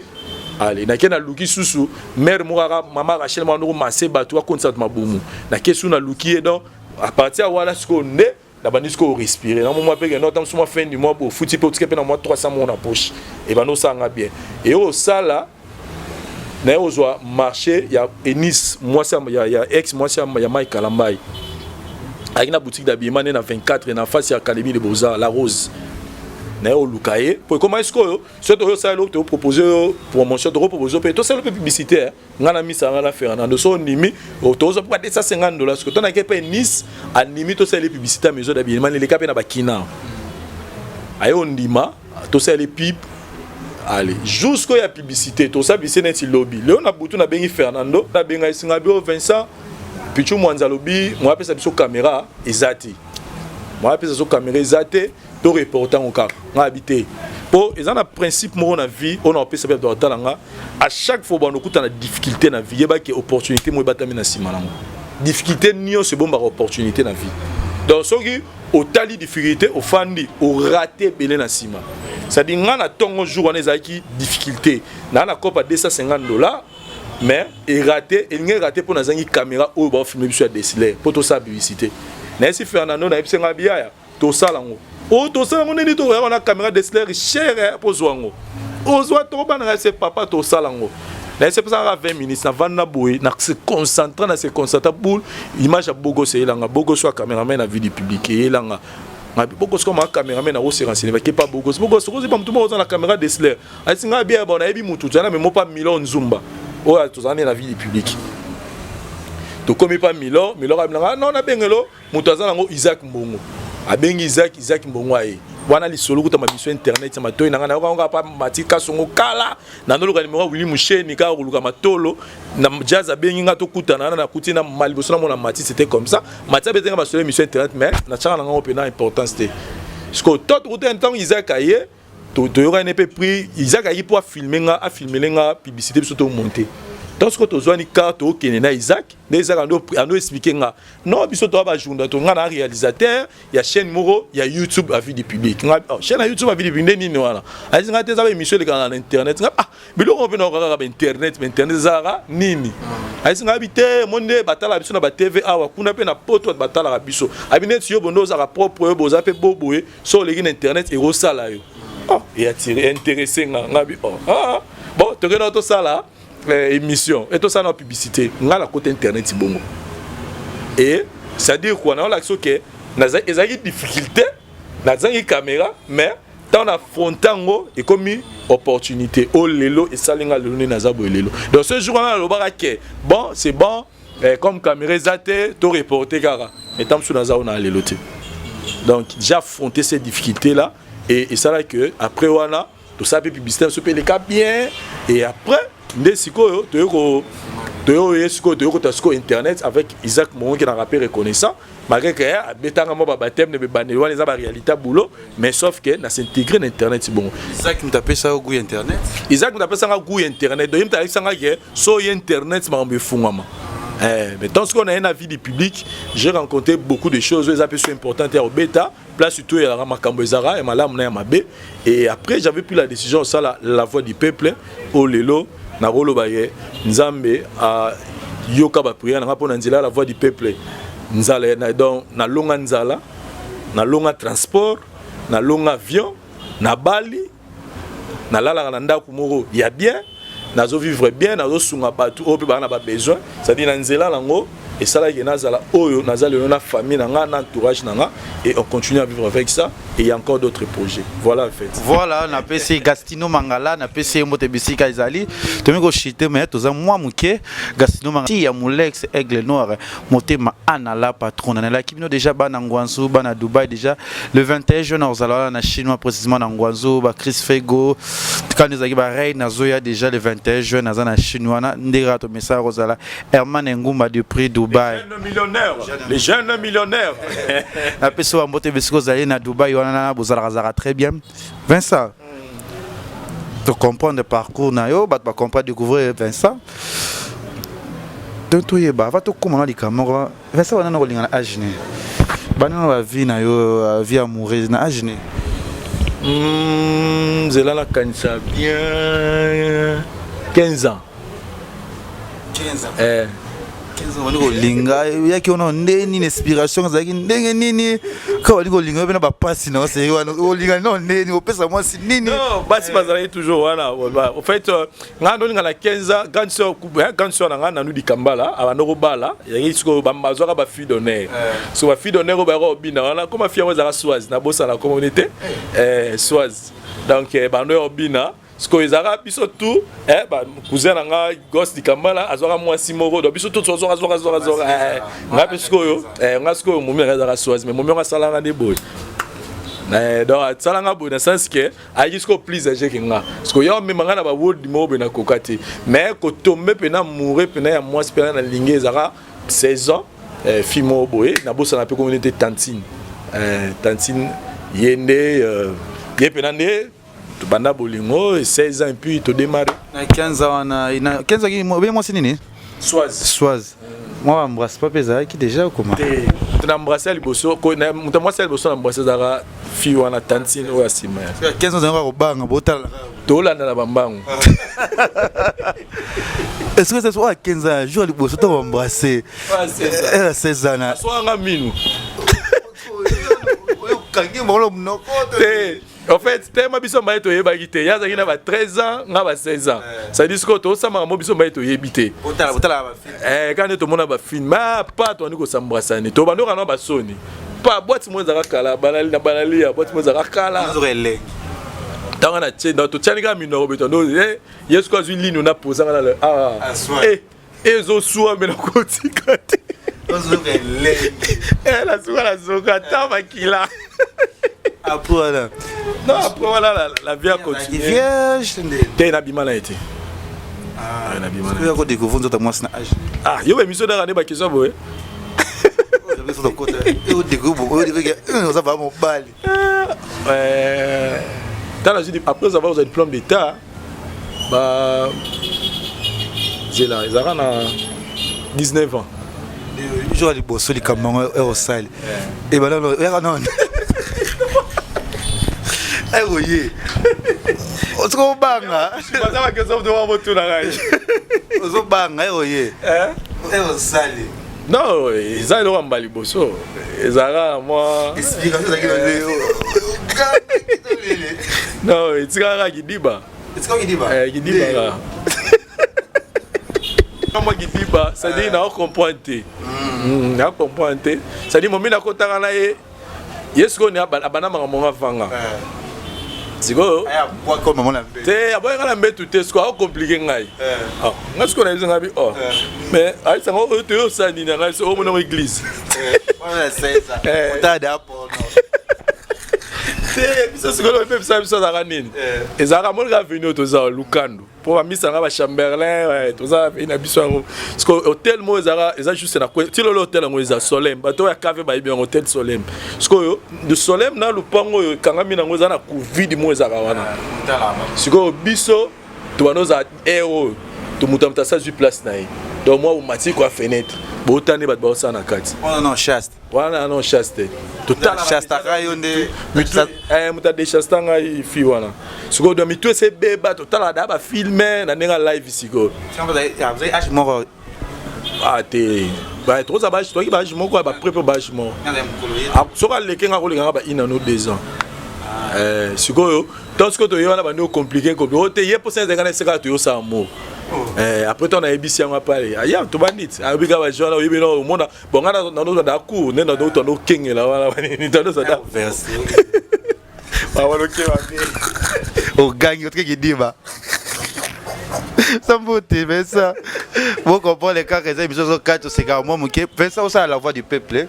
B: Ale nake naluki susu mare moko kaka, mama Rachel moko ndoko mase bato akontisa bato mabumu. Nake su naluki ye. Donc à partir ya wana sikoyo nde nabandi sikoyo respirer na mwa mpe no ta mosu mwa fin du mois bofuti mpe otike mpe na mwa 300 moko na poche, ebandi osalanga bien. Eye osala naye kozwa marché ya Enis, mwasi ya ex mwasi ya Mike Kalambai, ayaki na boutique d'habillement nde na 24 na face ya Académie de Beaux-Arts La Rose. Naye oluka ye po ekoma sikoyo soki toyosala eloko, tokopropose yo promotion, tokopropose mpe tosala mpe publicité. Ngai na misa ngai na Fernando, so ondimi, tozwa mpo ba 250 $. Sikoyo tonake mpe Nice, andimi tosaleli publicité ya maison d'habillement, neleka mpe na bakina. Aye ondima tosaleli pub. Ale jusqu'o ya publicité, tosala publicité neti lobi leo na butu. Nabengi Fernando, nabenga esinga bio: "Vincent Pichu Mwanza alobi mo apesa biso caméra eza te, mo apesa biso caméra eza te, to reporte yango kaka." Ngai abi te, mpo eza na principe moko na vie oyo na opesa mpe bato batala nga. À chaque fois bando okuta na difficulté na vie, yebaki opportunité moko ebatami na nsima nango. Difficulté nyonso ebombaka opportunité na vie. Donc soki otali difficulté, ofandi, orate ebele na nsima. C'est-à-dire nga na ntongo jour wana ezalaki difficulté naa na copa 250 $, mais erate, elingi erate mpo nazangi caméra oyo baofilme biso ya DSLR mpo tosala publicité. Nayesi Fernando, nayebisi nga biyaya tosala yango oyo, tosala yango nini, toyaka na caméra DSLR cher mpo ozwa yango, ozwa tokobananga se papa tosala yango. Nayesi epesaka 20 minutes, navandi na boye, na se concentre, na se concentre boule. Image ya Bogos eyelanga, Bogos oyo cameraman na Vie du Public eyelanga. Ngabi Bogos koma cameraman, na se renseigner bake pa Bogos. Bogos okozi ba mutu moko oza na caméra DSLR. Ayesi nga bien, bon, nayebi mutu tozala memo pa Milon Nzumba oyo tozala ne na Vie du Public. Tokomi pa Milor, Milor abilanga non, nabengelo moto aza nango, Isaac Mbongo. Abengi Isaac, Isaac Mbongo aye wana. Lisolo kuta mabiso internet ya matoi na ngai, nayoka pa Mati Kasongo kala, nandoluka nimero ya Willi Musheni kaka koluka matolo na Jazz. Abengi nga, tokutana wana, nakuti na maliboso namona Mati. C'était comme ça, Mati abetenga basolo émission internet, mais natiaka na ngango mpena importance te. Sikoyo to tokutana ntango Isaac aye, toyokani mpe prix. Isaac ayaki mpo afilme nga, afilmele nga publicité, biso tomonte. Donc sikoyo tozwani car, tookende na Isaac. Nde Isaac ando explique nga: non, biso toa bajourna to, nga na réalisateur ya chaîne moko ya YouTube, Avis du Public. Nga: oh, chaîne ya YouTube Avis du Public nde nini wana? Ayesi nga te, eza baémission elekaka na internet. Nga: ah, biloko mpe naoka kaka bainternet, bainternet ezalaka nini? Ayesi nga: abi te, mo nde batalaka biso na baTV awa, kuna mpe na poto bato batalaka biso. Abi neti yo bondo ozalaka propre, oyo boza mpe bo boye, so oleki na internet ekosala yo. Oh, eatire, intéressé nga. Nga bi: oh, ah, bon, tokenda tosala émission e tosala na publicité. Nga na kota internet bongo. Et c'est à dire quoi? Naolakisa oke ezalaki difficulté, nazangi caméra, mais ntango na affronte yango, ekomi opportunité oyo lelo esali nga lelo nde naza boye lelo. Donc ce jour wana nalobaka ke bon, c'est bon, comme caméra eza te, to reporte kaka, mais ntango mosusu naza oyo na lelo te. Donc j'ai affronté cette difficulté là et esalaki que après wana tosala mpe publicité biso mpe eleka bien. Et après nde sikoyo toyoko toyo sikoyo toyokota sikoyo internet avec Isaac Mongoki na rappel reconnaissant, malgré que abetanga mwa babateme na bebandeli wana, eza baréalité boulot, mais sauf que na s'intégrer na internet bongo.
C: Isaac moto apesa yo goût internet?
B: Isaac moto apesanga goût internet. Donc ye moto alakisanga ke so oye internet, makambo efungwama. Mais tant qu'on a une vie du public, j'ai rencontré beaucoup de choses, eza mpe so importante ya kobeta place, surtout ezalaka makambo ezalaka ya malamu na ya mabe. Et après j'avais pris la décision osala La Voix du Peuple oyo lelo nakoloba ye Nzambe ayoka baprière na nga mpo na nzela ya La Voix du Peuple. Nzala, donc nalonga nzala, nalonga transport, nalonga avion, nabali, nalalaka na ndako moko ya bien, nazovivre bien, nazosunga bato oyo mpe baa na babesoin. C'est-à-dire na nzela nango esalaki nazala oyo naza lelo na famille na nga, na entourage na nga, et on continue à vivre avec ça, et il y a encore d'autres projets. Voilà en fait.
C: Voilà, napesi Gastino Mangala, napesi ye mbote bisika ezali. Tomi koshite me toza mwa moke. Gastino Mangala ya Molex Aigle Noir, motema ana la patron, nanelaki bino déjà bana Ngwanzu, bana Dubai. Déjà le 21 juin nakozala wana na chinois, précisément na Ngwanzu, bachris Fego kani ezalaki bareine. Nazoya déjà le 21 juin, naza na Chine wana. Ndenge kaka tomesaka kozala, Herman Engumba depuis Dubai.
B: Les jeunes millionnaires, les jeunes millionnaires.
C: Napesi wa mbote bisika ozali na Dubai wana, bozalaka zalaka très bien. Vincent, tocomprendre parcours na yo, bato bacomprendre, découvrir Vincent. Donc toyeba ava tokóma na likambo moko. Vincent, wana na kolinga na age ne bana na bavie na yo, vie amoureuse na age ne?
B: Nzela nakanisa bien 15 ans.
C: 15 ans?
B: Eh.
C: 15 ans bandi kolinga, eyaki wana nde nini? Inspiration ezalaki ndenge nini ka bandi kolinga yo mpe na bapasi na osei wana olinga no ndeni opesa mwasi nini?
B: Non, basi bazalaki toujours wana. Au fait, ngai ndolinga na 15 ans, grande sœur, grande sœur na ngai Nanu Dikambala abanda kobala. Ezalaki sikoyo bazwaka bafille d'honneur. So bafille d'honneur oyo bayaka kobina wana, koma fille yango ezalaka Swaz, nabosana komoni te, Swaz. Donc bando ya kobina sikoyo ezalaka biso tout, cousin na nga Gos Dikambala azwaka mwasi moko. Donc biso tout tozwaka, zwaka, zwaka, zwaka. Nga mpe sikoyo, nga sikoyo momi na ngai ezalaka Swaz, mais momi yango asalanga nde boye. Donc asalanga boye na sens ke ayaki sikoyo plus âgé ke nga. Sikoyo ya omema nga na bawodi moko boye, nakoka te. Mais kotombe mpena amoureux mpena ya mwasi mpena nalingi ezalaka 16 ans, fille moko boye, nabosana mpe komoni te, Tantine. Tantine ye nde ye mpena nde tobanda bolingo 16 ans et puis todémarre.
C: Na 15 ans wana, na 15 ans obe mwasi nini?
B: Swaz.
C: Swaz, mwa baembrasse pa mpe ezalaki déjà okoma?
B: Te, na embrasse ya liboso, moto mwasi ya liboso na embrasse ezalaka fille wana Tantine oyo ya nsima ya
C: 15 ans ozalaka kobanga botala?
B: Tolanda na bambangu.
C: Est-ce que c'est oyo 15 ans, jour ya liboso to baembrasse ya 16 ans na
B: aswanga minu.
C: Okangi mokolo monoko?
B: Te. En fait, tellement biso mbaye toyebaki te. Ye azalaki na ba 13 ans, nga ba 16 ans. Ça dit sikoyo tosala makambo biso mbaye toyebi te.
C: Botala, botala ba film.
B: Eh, quand tomona ba film, ma pa tobandi kosambrasani. Tobandi okana basoni. Pa boîte mo ezalaka kala, banali na banali ya boîte mo ezalaka kala.
C: Nzoka elengi.
B: Ntango na tie, donc totiani kaka minoko beto. Donc eh, ye sikoyo azwi lino na posanga na le ah.
C: Aswa.
B: Eh, ezoswa me nakotika te.
C: Nzoka elengi.
B: Eh, nasuka nazoka ta makila.
C: Après wana.
B: Non, après voilà, la vie a continué.
C: Vierge nde.
B: Te, nabima na ye te. Ah, nabima na ye.
C: Oya ko découvrir nzoto ya mwasi na âge.
B: Ah, yo ba émission naka nde ba question boye.
C: Oza va mobali.
B: Tala, après avoir ozwa diplôme d'état, ba zela ezalaka na 19 ans.
C: Jour ya liboso likambo yango erosali ebana oyaka nano ekoye osoki obanga.
B: Baza ba question to botuna ngai.
C: Ozobanga ekoye erosali.
B: Non, eza eloko ya mbala liboso, ezalaka mwa
C: explication ezalaki
B: non, etikaka kaka kidiba.
C: Etikaki kidiba.
B: Eh, kidiba kaka mwa kidiba, c'est-à-dire na comprendre te, na comprendre te, c'est-à-dire momi nakotaka na ye, ye sikoyo ni abanda makambo ngo avanga sikoyo.
C: Abwaka mama na mbe.
B: Te, aboyaka na mbetu te, sikoyo acompliquer ngai. Ah, ngai sikoyo nayebisa ngai bi oh, mais ayebisanga oyo toyosala nini na ngai so omonango église.
C: Wana sesa. Otade apono.
B: Te, biso sikoyo mpe biso azalaka nini, ezalaka moni kaka veni oyo toza Lukando mpo bamisanga bachamberlain, toza veni na biso yango. Sikoyo hotel moko ezalaka, eza juste na ti lelo hotel yango eza Solem, bato oyo ya kave bayebi yango, hotel Solem. Sikoyo Solem na lupango oyo ekangami nango eza na covid moko ezalaka wana. Sikoyo biso tobanda ozala aire oyo tomoto moto asazwi place na ye, donc mwa omati kwa fenêtre, bootani bato baosala na kati.
C: Non, chaste.
B: Wana non, chaste.
C: Chastaka yo nde.
B: Moto adéchaster ngai fi wana. Sikoyo do mitu ese ebeba, totalaka da bafilm na ndenge ya live sikoyo.
C: Âge moko.
B: Ah te, tokoza baâge, toyaki baâge moko ya baprès mpe baâge moko. Soki aleki nga, koleka nga ba un an ou 2 ans. Sikoyo ntango sikoyo toye wana, bandi ocompliquer compliquer oyo te, ye mposa ezalaka na esika toyosala amour. Après ntango nayebisi yango apale aya, tobandi ti ayobi kaka bajo wana, oyebi na omona bon, nga nanozwa da cour nde nanotanda okengela wana banini, tanozwa da bawalokeba.
C: Ogangi otiki kidiba sambuti. Vincent, bocomprendre kaka, eza émission ozokati, osekaka mwa moke. Vincent, osala La Voix du Peuple.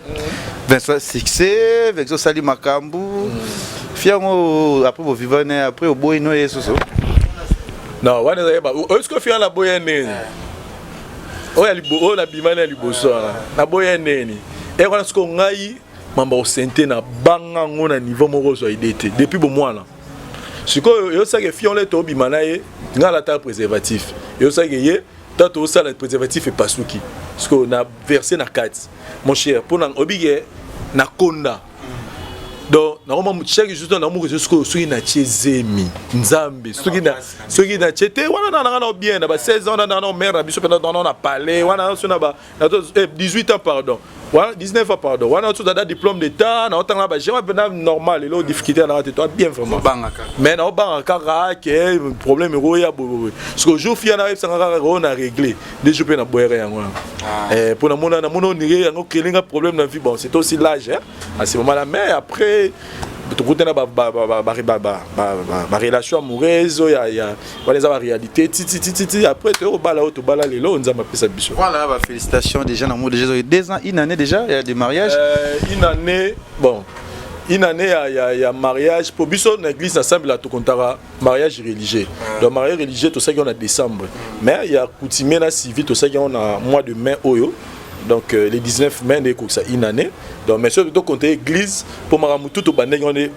C: Vincent, succès. Vincent, osali makambo fiango après bovivane, après oboyi no ye susu.
B: Non, wana ezalaki oyo fia naboya nini, oyo nabimani ya liboso wana, naboya nini e wana. Sikoyo ngai mamba osente na banga yango na niveau moko ozwa idée te depuis bomwana. Sikoyo eyosaki fion le tobima na ye, ngai alataka préservatif, eyosaki ye ta tosala préservatif epasuki, sikoyo na verse na kati, mon cher, mpona obike nakonda. Donc nakoma chaque jour namoki sikoyo soki natie zemi, Nzambe, soki natie te wana na nanga na bien na ba 16 ans na na mare na biso mpe na na palais wana so na ba 18 ans, pardon, wana 19 ans, pardon, wana so dada diplôme d'état na otanga ba gérant mpe na normal. Elo difficulté na te, toi bien vraiment, mais na obanga kaka ke problème ekoya boye. Sikoyo jour fia na yebisanga kaka oyo na réglé deux jours mpe na boyaka yango wana mpo namona namona onire yango kelinga problème na vie. Bon, c'est aussi l'âge, hein, à ce moment là. Mais après tokutana barelation amoureuse oyo wana eza baréalité titititi, après toyokobala oyo tobala lelo, Nzambe apesa biso.
C: Voilà, bah, félicitations déjà na déjà 2 ans, une année déjà il y a des mariages.
B: Une année, bon, une année ya mariage po biso na église nasambela, tokontaka mariage religieux. Donc mariage religieux tosalaki yango na décembre, mais ya coutumier na civil tosalaki yango na mois de mai oyo. Donc le 19 mai nde ekokisa une année. Donc mais soki tokonte église mpo makambo tu tobandaki wana,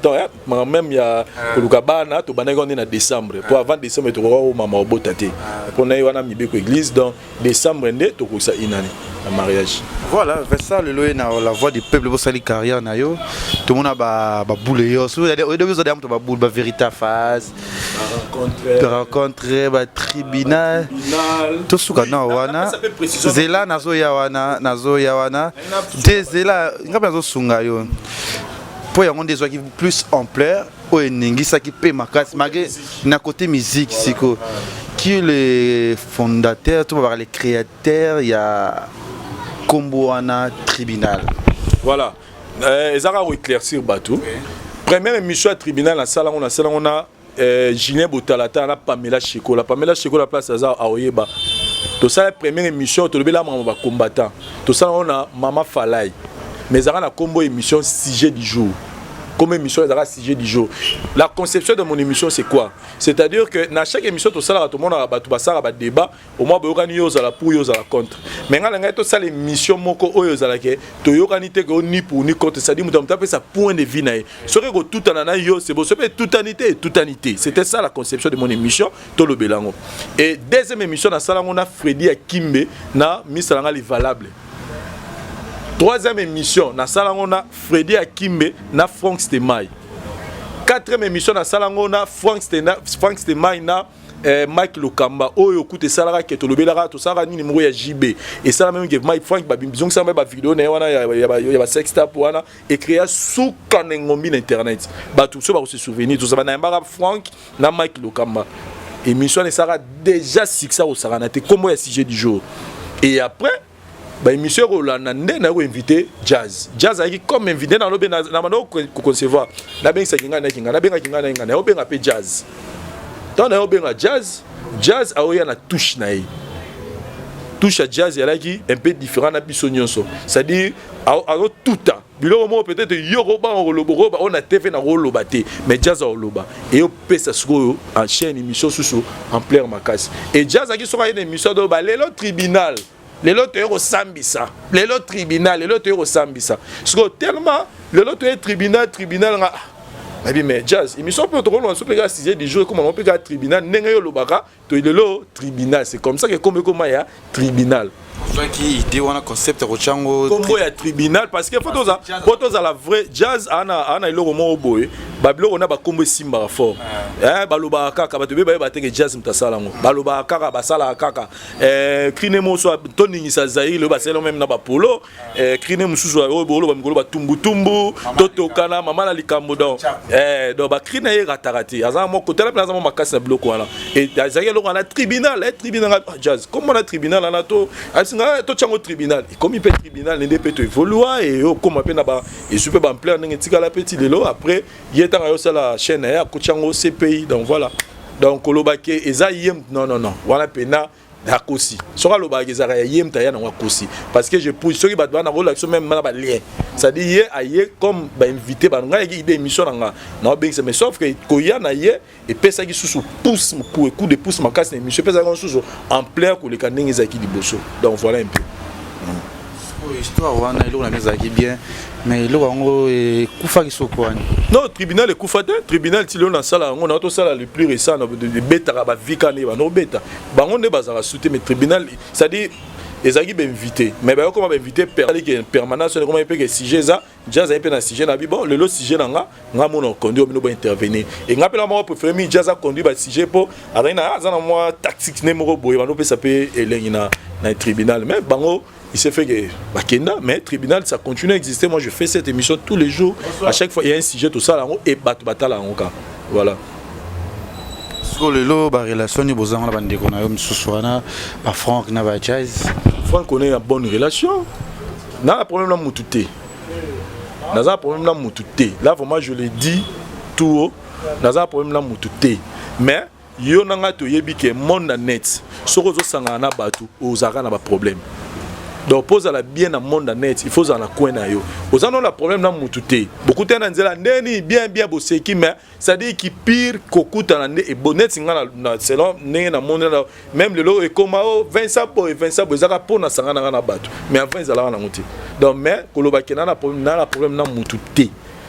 B: makambo même ya koluka bana tobandaki wana na décembre, po avant décembre tokoka komama obota te mpona ye wana mibeko église. Donc décembre nde tokokisa une année na mariage.
C: Voilà, Vincent, lelo ye na La Voix du Peuple, bosali carrière na yo, tomona baboule nyonso oyebi, ozali moto baboule, bavérité face, rencontre, batribunal, tosuka na wana. Zela, nazoya wana, nazoya wana te, zela, nga mpe nazosunga yo. Mpo yango nde ezwaki plus ampleur, oyo eningisaki mpe makasi, malgré na côté musique. Siko qui est le fondateur to babaka le créateur ya nkombo wana Tribunal?
B: Voilà, eza kaka koéclaircir bato. Première émission ya Tribunal, nasalango na Julien Botalata na Pamela Shekola. Pamela Shekola, place aza, aoyeba. Tosala première émission, tolobela makambo bacombattant. Tosala yango na Mama Falai, mais ezalaka na nkombo émission Sujet du jour. Comme émission ezalaka Sujet du jour, la conception de mon émission, c'est quoi? C'est-à-dire que na chaque émission tosalaka, tomonaka bato basalaka badébat, au moins boyokani, yo ozala pour, yo ozala contre. Mais ngai na ngai tosala émission moko oyo ezalaka toyokani te, ke ni pour ni contre, c'est-à-dire moto apesa point de vue na ye. Soki ekotutana na yo, c'est bon. Soki etutani te, etutani te. C'était ça la conception de mon émission. Tolobela yango. Et deuxième émission, nasala yango na Fredi Akimbe na misala nga Le Valable. Troisième émission, nasala yango na Fredi Akimbe na Frank Stemai. Quatrième émission, nasala yango na Frank Stemai na Mike Lokamba. Oyo kuta esalaka ke tolobelaka, tosalaka nini moko ya JB, esala même ke Mike Frank babizongisaka bavideo na ye wana ya basextape wana, ecréa suka na engombi na internet. Bato so bakose souvenir, tozala nayambaka Frank na Mike Lokamba. Émission wana esalaka déjà succès akosakana te, nkombo ya Sujet du jour. Et après baémission ekolanda nde naye koinvite Jazz. Jazz ayaki comme invité. Nalobi na banda koconcevoir, nabengisaki ngai, nayaki ngai, nabengaki ngai, naye ngai nayobenga mpe Jazz. Ntango naye obenga Jazz, Jazz aoya na touche na ye. Touche ya Jazz ezalaki un peu différent na biso nyonso, c'est-à-dire azotuta biloko moko peut-être yo kobanga koloba, okoba oyo na TV na koloba te, mais Jazz aoloba. Eyopesa sikoyo en chaîne émission susu ampleur makasi. Et Jazz aki soki aye na émission adoba: "Lelo tribunal, lelo toye kosambisa, lelo tribunal, lelo toye kosambisa." Sikoyo tellement lelo toye tribunal, tribunal, nga nabi: "Mais Jazz, émission mpe tokoloba so mpe kaka Sujet du jour ekoma mpe kaka tribunal, ndenge yo olobaka to lelo tribunal." C'est comme ça que kombo ekoma ya Tribunal.
C: Ozwaki idée wana, concept ya kotyango?
B: Kombo ya Tribunal parce que faut tozala vrai. Jazz ana eloko moko boye, babiloko na bakombo esimbaka fort. Balobaka kaka, bato be bayeba teke Jazz moto asala yango. Balobaka kaka, basalaka kaka crine moso toningisa Zaire oyo basala même na bapolo crine mosusu oyo boloba mikolo batumbutumbu totokana mama na likambo. Donc bacrine ye erataka te. Aza moko tala mpe aza mo makasi na biloko wana. Ezalaki eloko wana Tribunal, tribunal. Jazz, kombo na Tribunal wana, to asinga totyango Tribunal, ekomi mpe Tribunal. Nde mpe toévolua e okóma mpe na ba ezwi mpe baampleur ndenge etikala mpe ti lelo. Après ye, ntango ayosala chaîne na ye, akoti yango CPI. Donc voilà, donc kolobaki eza ye, non, non, non, wana mpena akosi. Soki alobaka ezalaka ya ye moto aya nango, akosi, parce que je pousse. Soki bato bana kolakisa même na balien, c'est-à-dire ye aye comme bainvité bano, ngai ayeki idée émission na nga naobengisa, mais sauf que koya na ye epesaki susu pouce, coup de pouce makasi na émission, epesaki susu ampleur koleka ndenge ezalaki liboso. Donc voilà un peu.
C: Histoire wana, eloko na bino ezalaki bien, mais eloko yango ekufaki soko wani?
B: Non, Tribunal ekufa te. Tribunal ti lelo nasala yango, na tosala le plus récent, ebetaka bavika nde bano obeta bango nde bazalaka su te. Mais Tribunal, c'est-à-dire ezalaki bainvité, mais bayokoma bainvité permanence, ekoma mpe ke sujet eza Jazz aye mpe na sujet na bi. Bon, lelo sujet na nga, nga mona oconduire bino, bointervenir. E nga mpe na moko préféré mingi Jazz aconduire basujet, mpo azali na aza na mwa tactique ne moko boye bandopesa mpe elengi na tribunal. Mais bango, il s'est fait que bakenda, mais tribunal, ça continue à exister. Moi, je fais cette émission tous les jours. À chaque fois il y a un sujet, tout ça et bato batala yango ka. Voilà.
C: Sikoyo lelo barelation nini bozanga na bandeko na yo misusu wana, bafrank na bajazz?
B: Frank, on est en bonne relation. Na problème na mutu te, naza problème na mutu te. Là vraiment, je le dis tout haut, naza problème na mutu te. Mais yo na ngai toyebi ke monde na net, soki ozosangana na bato, ozalaka na baproblème. Donc mpo ozala bien na monde na net, il faut ozala na coin na yo. Oza no na problème na mutu te, bokutana na nzela ndeni bien bien, boseki, mais c'est-à-dire ki pire kokutana nde ebo neti nga na selon ndenge na monde na même lelo ekoma o Vincent boye, Vincent boye, ezaka mpo nasanga na nga na bato, mais avant ezalaka nango te. Donc mais kolobaki na problème na mutu te,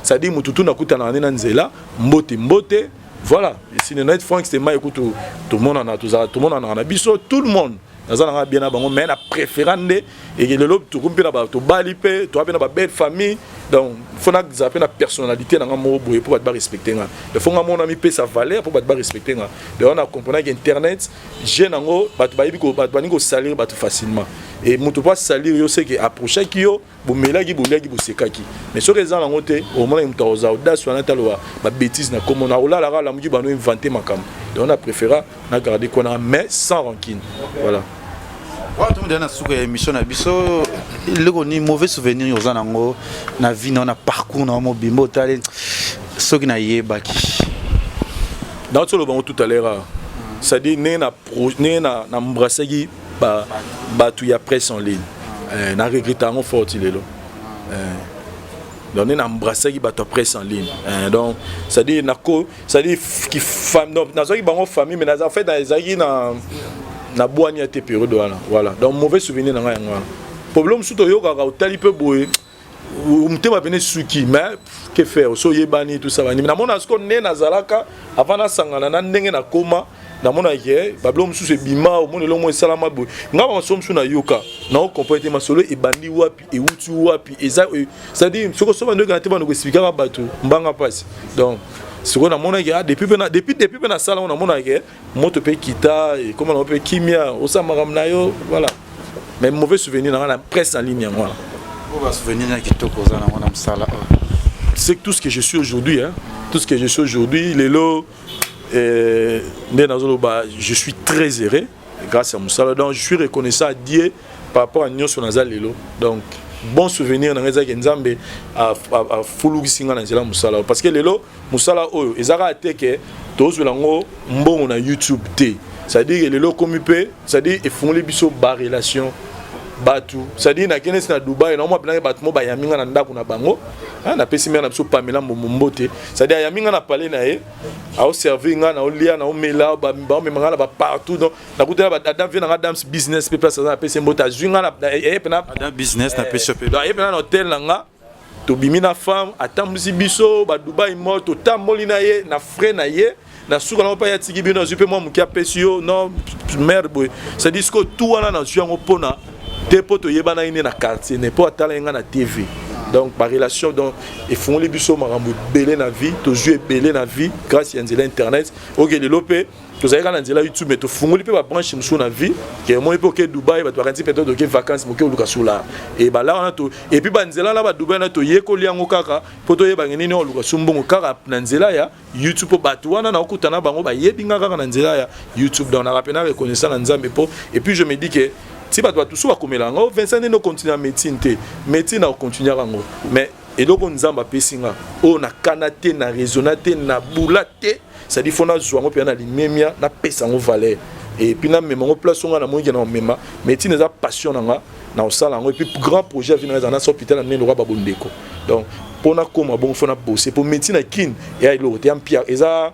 B: c'est-à-dire mutu tu nakutanaka nde na nzela, mbote mbote, voilà. Esine net. Frank Stema ekutu, tomonana, tozala tomonanaka na biso, tout le monde. Naza na nga bien na bango, mais na préféra nde eke lelo tokomi mpe na tobali mpe toa mpe na babelle famille. Donc faut nazala mpe na personnalité na nga moko boye mpo bato barespecte nga. Il faut nga mona mipesa valeur mpo bato barespecte nga. Donc na comprenaki internet jeune yango, bato bayebi, bato balingi kosalir bato facilement. Et moto po asalir yo, seke approchaki yo, bomelaki, boliaki, bosekaki. Mais soki eza nango te, omonaki moto akozala audace wana, taloba babêtise na komona, akolalaka, alamuki, bano invente makambo. Donc na préféra na garder kona, mais sans rancune, voilà.
C: Wana tomi na suka ya émission na biso. Eloko nini, mauvais souvenir oza nango na vie na yo, na parcours na yo mobimba, otali soki nayebaki?
B: Nauti oloba ngo tout à l'heure, c'est-à-dire ndenge na embrassaki bato ya presse en ligne, na regrette yango fort lelo. Donc ndenge na embrassaki bato ya presse en ligne, donc c'est-à-dire nako, c'est-à-dire nazwaki bango famille, mais en fait ezalaki na bwani ya te période wana. Voilà, donc mauvais souvenir na ngai yango wana. Problème mosusu toyokaka, otali mpe boye, motema pene suki, mais que faire? So oyebani, tout ça bani. Namona siko nde nazalaka avant nasangana na ndenge nakoma, namonaki babilo mosusu ebima, omona eloko moko esalama boye. Nga bamasolo mosusu nayoka, naocomprendre te masolo ebandi wapi, ewuti wapi. Eza, c'est-à-dire soki so bando oyokana te, bando koexplikaka bato mbanga mpasi. Donc sikoyo namonaki, ah, depuis mpe nasala ngo, namonaki moto mpe kita, ekoma nango mpe kimia, osala makambo na yo, voilà. Mais mauvais souvenir na nga na presse en ligne, yango wana.
C: Oyo basouvenir ya kitoko oza nango na mosala oyo?
B: C'est tout ce que je suis aujourd'hui, hein. Tout ce que je suis aujourd'hui lelo, nde nazoloba, je suis très heureux grâce à mosala. Donc je suis reconnaissant à Dieu par rapport à nyonso naza lelo. Donc bon souvenir na ngai ezalaki Nzambe afulukisi nga na nzela mosala, parce que lelo mosala oyo eza kaka te ke tozwela yango mbongo na YouTube te. C'est-à-dire que lelo okomi mpe, c'est-à-dire efungoli biso barelation bato. C'est-à-dire nakende neti na Dubai, naomwa mpenaki bato mo bayambi nga na ndako na bango. Napesi mare na biso Pamela Mbombo te, c'est-à-dire ayambi nga na palais na ye, aoservir nga, naolia, naomela, baomema nga na bapartout. Donc nakutela Adam, vie nanga Adams Business mpe place aza, napesi mbote, azwi nga ye mpena.
C: Adam Business, napesi yo
B: mpe. Aye mpena na hotel na nga, tobimi na femme, atambwisi biso badubai mo, totamboli na ye na frais na ye. Na suka nango mpe atiki bino, azwi mpe mwa moke, apesi yo non mare boye. C'est-à-dire sikoyo tu wana nazwi yango mpona te mpo toyebanaki nde na quartier ne mpo atala ye nga na TV. Donc barelation, donc efungoli biso makambo ebele na vie, tozwi ebele na vie grâce ya nzela internet. Oke lelo mpe tozali kaka na nzela YouTube, mais tofungoli mpe babranche mosusu na vie. Ke omoni mpe oke Dubai, bato bakanisi peut-être oke vacance, moke oluka solar e bala wana to. Et puis banzela na badubai wana, toyekoli yango kaka mpo toyebanga nini oluka su mbongo kaka na nzela ya YouTube, mpo bato wana naokutana na bango, bayebi nga kaka na nzela ya YouTube. Donc naka mpena reconnaissant na Nzambe mpo. Et puis je me dis que ti bato batusu bakomela yango, Vincent, ndenge ocontinue na médecine te, médecine akocontinue yango, mais eloko Nzambe apesi nga oyo nakana te, na raisonna te, na bula te, c'est-à-dire faut nazwa yango mpenza na limemia, napesa yango valeur et puis namema yango place oyo nga namoniki na komema. Médecine eza passion na nga, na kosala yango. Et puis grand projet ya vie na nga eza nasa hôpital na ndenge lokwa babondeko. Donc mpo nakóma bongo, faut nabose mpo médecine na Kine eya eloko te ya mpia, eza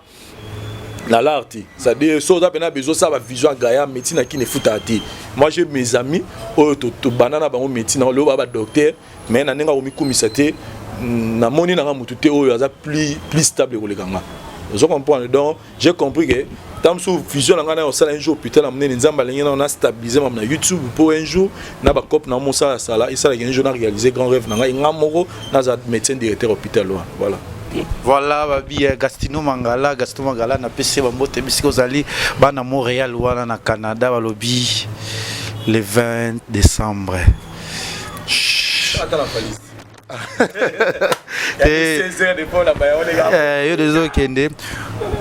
B: na l'art te. C'est-à-dire so oza mpena besoin osala bavision ya gaya, médecine na Kine efutaka te. Moi, j'ai mes amis oyo tobanda na bango médecine yango, lelo baa badocteur, mais na ndenge akomikumisa te, namoni nanga motu te oyo aza plus stable koleka nga. Ozo comprendre? Donc j'ai compris que ntango mosusu vision na ngai na osala un jour hôpital na monene, Nzambe alingi nao na stabiliser mamo na YouTube mpo un jour na bacope na mosala sala esalaki un jour na réaliser grand rêve na ngai, nga moko naza médecin directeur hôpital wana, voilà.
C: Voilà, babi Gastino Mangala, Gaston Mangala, napesi bambote bisika ozali, bana Montréal wana na Canada. Balobi le 20 décembre.
B: Ata na valise.
C: Yo deja okende,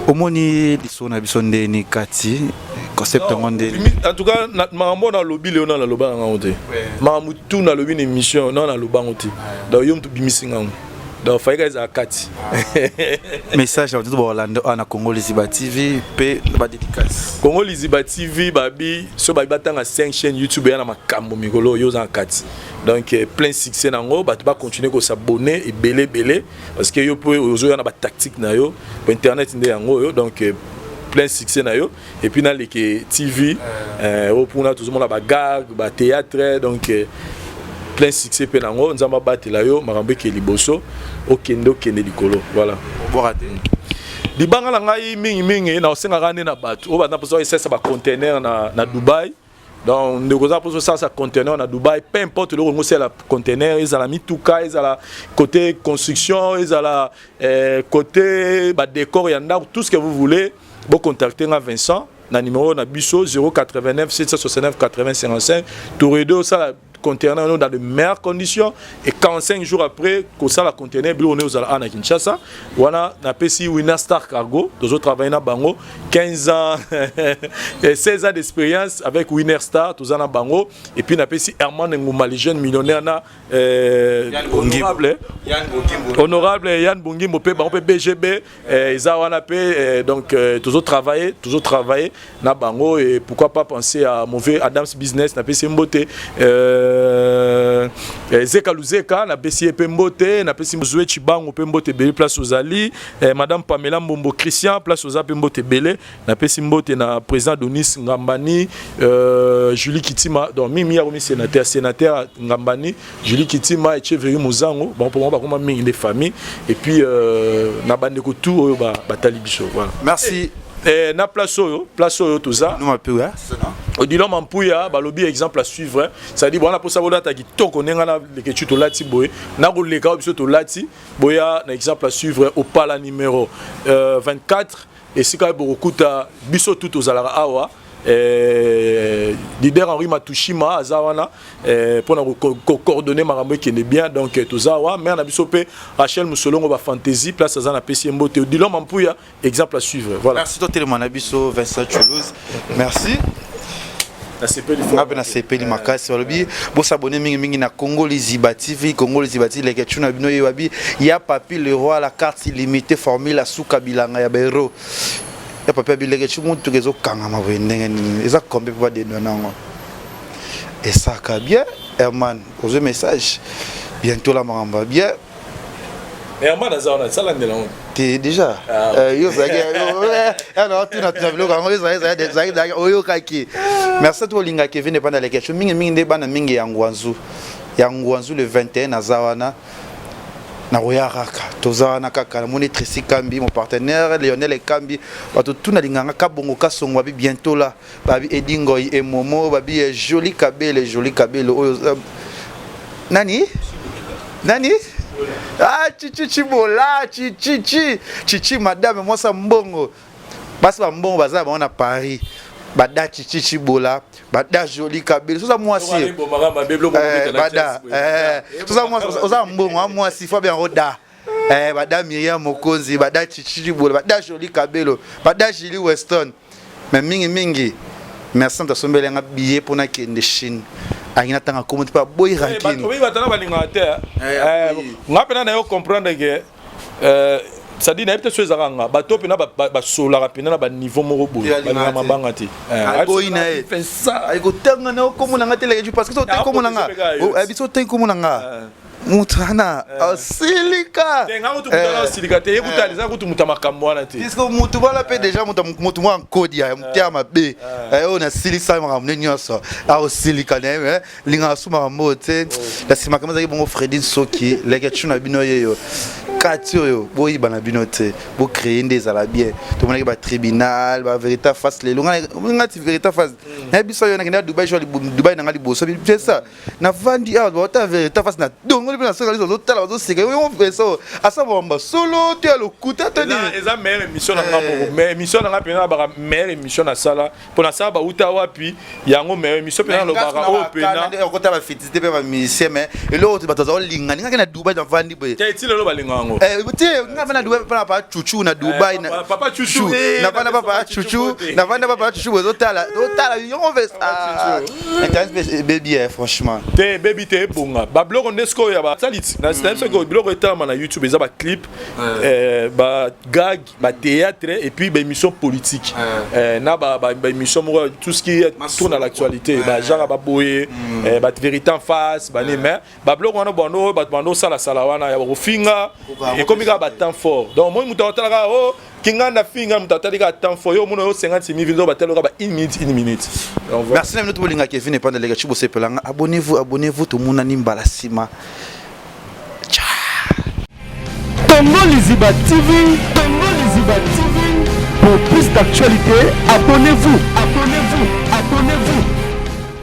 C: omoni liso na biso ndeni kati concept yango ndeni?
B: En tout cas, makambo nalobi leo, na naloba yango te. Makambo tu nalobi na émission na naloba yango te. Donc yo moto obimisi ngango, donc fayika ezala kati.
C: Message ya bato baolanda awa na Congo Liziba TV mpe badédicace.
B: Congo Liziba TV, babi so babi batanga 5 chaîne YouTube eya na makambo mikolo oyo, oza na kati. Donc plein succès nango, bato bacontinue kosabonner ebele ebele, parce que yo mpe ozoya na batactique na yo po internet nde yango oyo. Donc plein succès na yo. Et puis naleke TV oyo mpuna tozomona bagag, bathéâtre. Donc plein succès mpe nango, Nzambe abatela yo, makambo eke liboso, okende, okende likolo, voilà.
C: Obwaka te.
B: Libanga na ngai mingimingi na osengaka nde na bato oyo baza mposa esalisa bacontainer na Dubai. Donc ndeko oza mposa osalisa conteneur na Dubai, peu importe eloko yango osala conteneur, ezala mituka, ezala côté construction, ezala côté badécor ya ndako, tout ce que vous voulez, bocontacte nga Vincent na numéro na biso 089 769 80 55. Toredo osala conteneur dans de meilleures conditions et 45 jours après kosala conteneur, biloko ne ozala na Kinshasa. Wana napesi Winner Star Cargo, tozotravaille na bango 15 ans et 16 ans d'expérience avec Winner Star, toza na bango. Et puis napesi Herman Nguma, le jeune millionnaire, na honorable Yann Bongimbo mpe bango mpe BGB eza wana mpe. Donc tozotravaille na bango. Et pourquoi pas penser à mauvais Adams Business, napesi ye mbote. Zeka Luzeka, napesi ye mpe mbote. Napesi Zwe Chibango mpe mbote ebele place ozali. Madame Pamela Mbombo Christian, place oza mpe mbote ebele. Napesi mbote na président Donis Ngambani, Julie Kitima, donc mimi yakomi sénateur Ngambani, Julie Kitima, Echeveri Mozango. Bon, pour moi bakoma mingi nde famille. Et puis na bandeko tout oyo batali biso, voilà.
C: Merci.
B: Na place oyo toza Odilon Mampuya, balobi exemple à suivre, c'est-à-dire bwana mposa bolata kitoko ndenge na Leketu tolati boye, na koleka oyo biso tolati boya na exemple à suivre, opala numéro 24, esika bokokuta biso tu tozalaka awa. Leader Henri Matushima aza wana mpona kocoordonner makambo ekende bien. Donc toza awa, mare na biso mpe Rachel Musolongo, bafantaisie place aza, napesi ye mbote. Odilon Mampuya, exemple à suivre, voilà.
C: Merci, totelema na biso Vincent Toulouse, merci. Nga mpe nasepeli makasi. Balobi bosabone mingimingi na Congo Liziba TV, Congo Liziba TV. Leke tuna bino ye babi ya Papi le Roi, la carte illimité, formule asuka bilanga ya baero ya Papi abileke ti mutuka ezokangama boye ndenge nini, eza combien mpo badendwa nango esaka bien. Herman, ozwi message bientôt la makambo ya bien.
B: Herman aza wana, salandela ngo.
C: Te, déjà yo ozalaki tuna tuna biloko yango ezalaki oyokaki. Merci to olingaka Kevin epanda Lekesho mingimingi nde bana mingi ya Ngwanzu, ya Ngwanzu. Le 21 naza wana, nakoya kaka, toza wana kaka. Namoni Tracy Kambi, mon partenaire Lionel Ekambi, bato tuna linganga Kabongo Kasongo, babi bientôt là, babi Edingoi Emomo, babi Joli Kabele, Joli Kabele oyo nani nani, ah, Chichi Chibola, Chichichi Chichi, madame mwasa mbongo, basi bambongo baza bango na Paris, bada Chichi Chibola, bada Joli Kabele. Soza mwasi bada, soza mwasi oza mbongo a mwasi fo bien oda bada Miriam Mokonzi, bada Chichi Chibola, bada Joli Kabelo, bada Julie Weston. Mais mingi mingi merci moto asombeli nga billet mpona kende Chine, alingi natanga komo te mpe aboyi
B: rankine. Bato na balingaka te. Nga mpena na yo comprendre ke c'est-à-dire nayebi te so ezalaka nga bato mpena basolaka mpena na baniveau moko boye, balingaka mabanga te.
C: Aboyi na ye kotanga na okomona nga te leke, parce que so otangi komona nga, biso otangi komona nga moto wana asilika.
B: Asilika te, ye kuta eza kutu moto ya makambo wana te.
C: Puisque motu wana mpe déjà motu mwa nkodi ya motema mabe oyo nasilisa makambo nde nyonso aosilika na ye, lingaka su makambo te na nsima. Kama ezalaki bongo Fredi Nsoki leke tu na bino yeyo kati oyo boyiba na bino te, bocréer nde ezala bien. Tomonaki batribunal, bavérité face lelo nga ti vérité face nayebi so oyo nakende ya Dubai, jo Dubai nanga liboso c'est ça, navandi awa baota vérité face na dongoli mpe nasoka liso, ozotala bazoseka yo veso asa bamba solo to ya lokuta to nini.
B: Eza meilleure émission na nga moko, mais émission na nga mpena baka meilleure émission nasala mpo nasala bauta wapi yango, meilleure émission mpena nalobaka oyo mpena.
C: Okota bafétité mpe bamusicien, mais eloko te bato aza kolinga ningaki na Dubai navandi boye.
B: Te, ti lelo balinga yango.
C: Te, nga mpe na Dubai mpe na papa Chuchu na Dubai.
B: Papa Chuchu.
C: Navanda papa Chuchu, navanda papa Chuchu, ozotala otala yango internet mpe ebebi, franchement.
B: Te, ebebi te, ebonga babiloko nde sikoyo ya basali ti nayebi soki biloko etalama na YouTube eza baclip, bagag, bathéâtre et puis baémission politique na baémission moko, tout ce qui tourne à l'actualité, bagenre baboye bavérité en face bani. Mais babiloko wana bando bato bando osalasala wana ya bakofinga ekomi kaka batemps fort. Donc moi moto aotalaka o kinganda finga, moto atali kaka temps fort, yo omona yo 50 mille ndo batali kaka ba 1 minute, 1 minute.
C: Donc, voilà. Merci na bino tobolingaka Kevin Epanda Leka ci bosepelanga. Abonnez-vous, abonnez-vous, tomonani mbala nsima.
A: Congo Liziba TV, Congo Liziba TV. Pour plus d'actualités, abonnez-vous.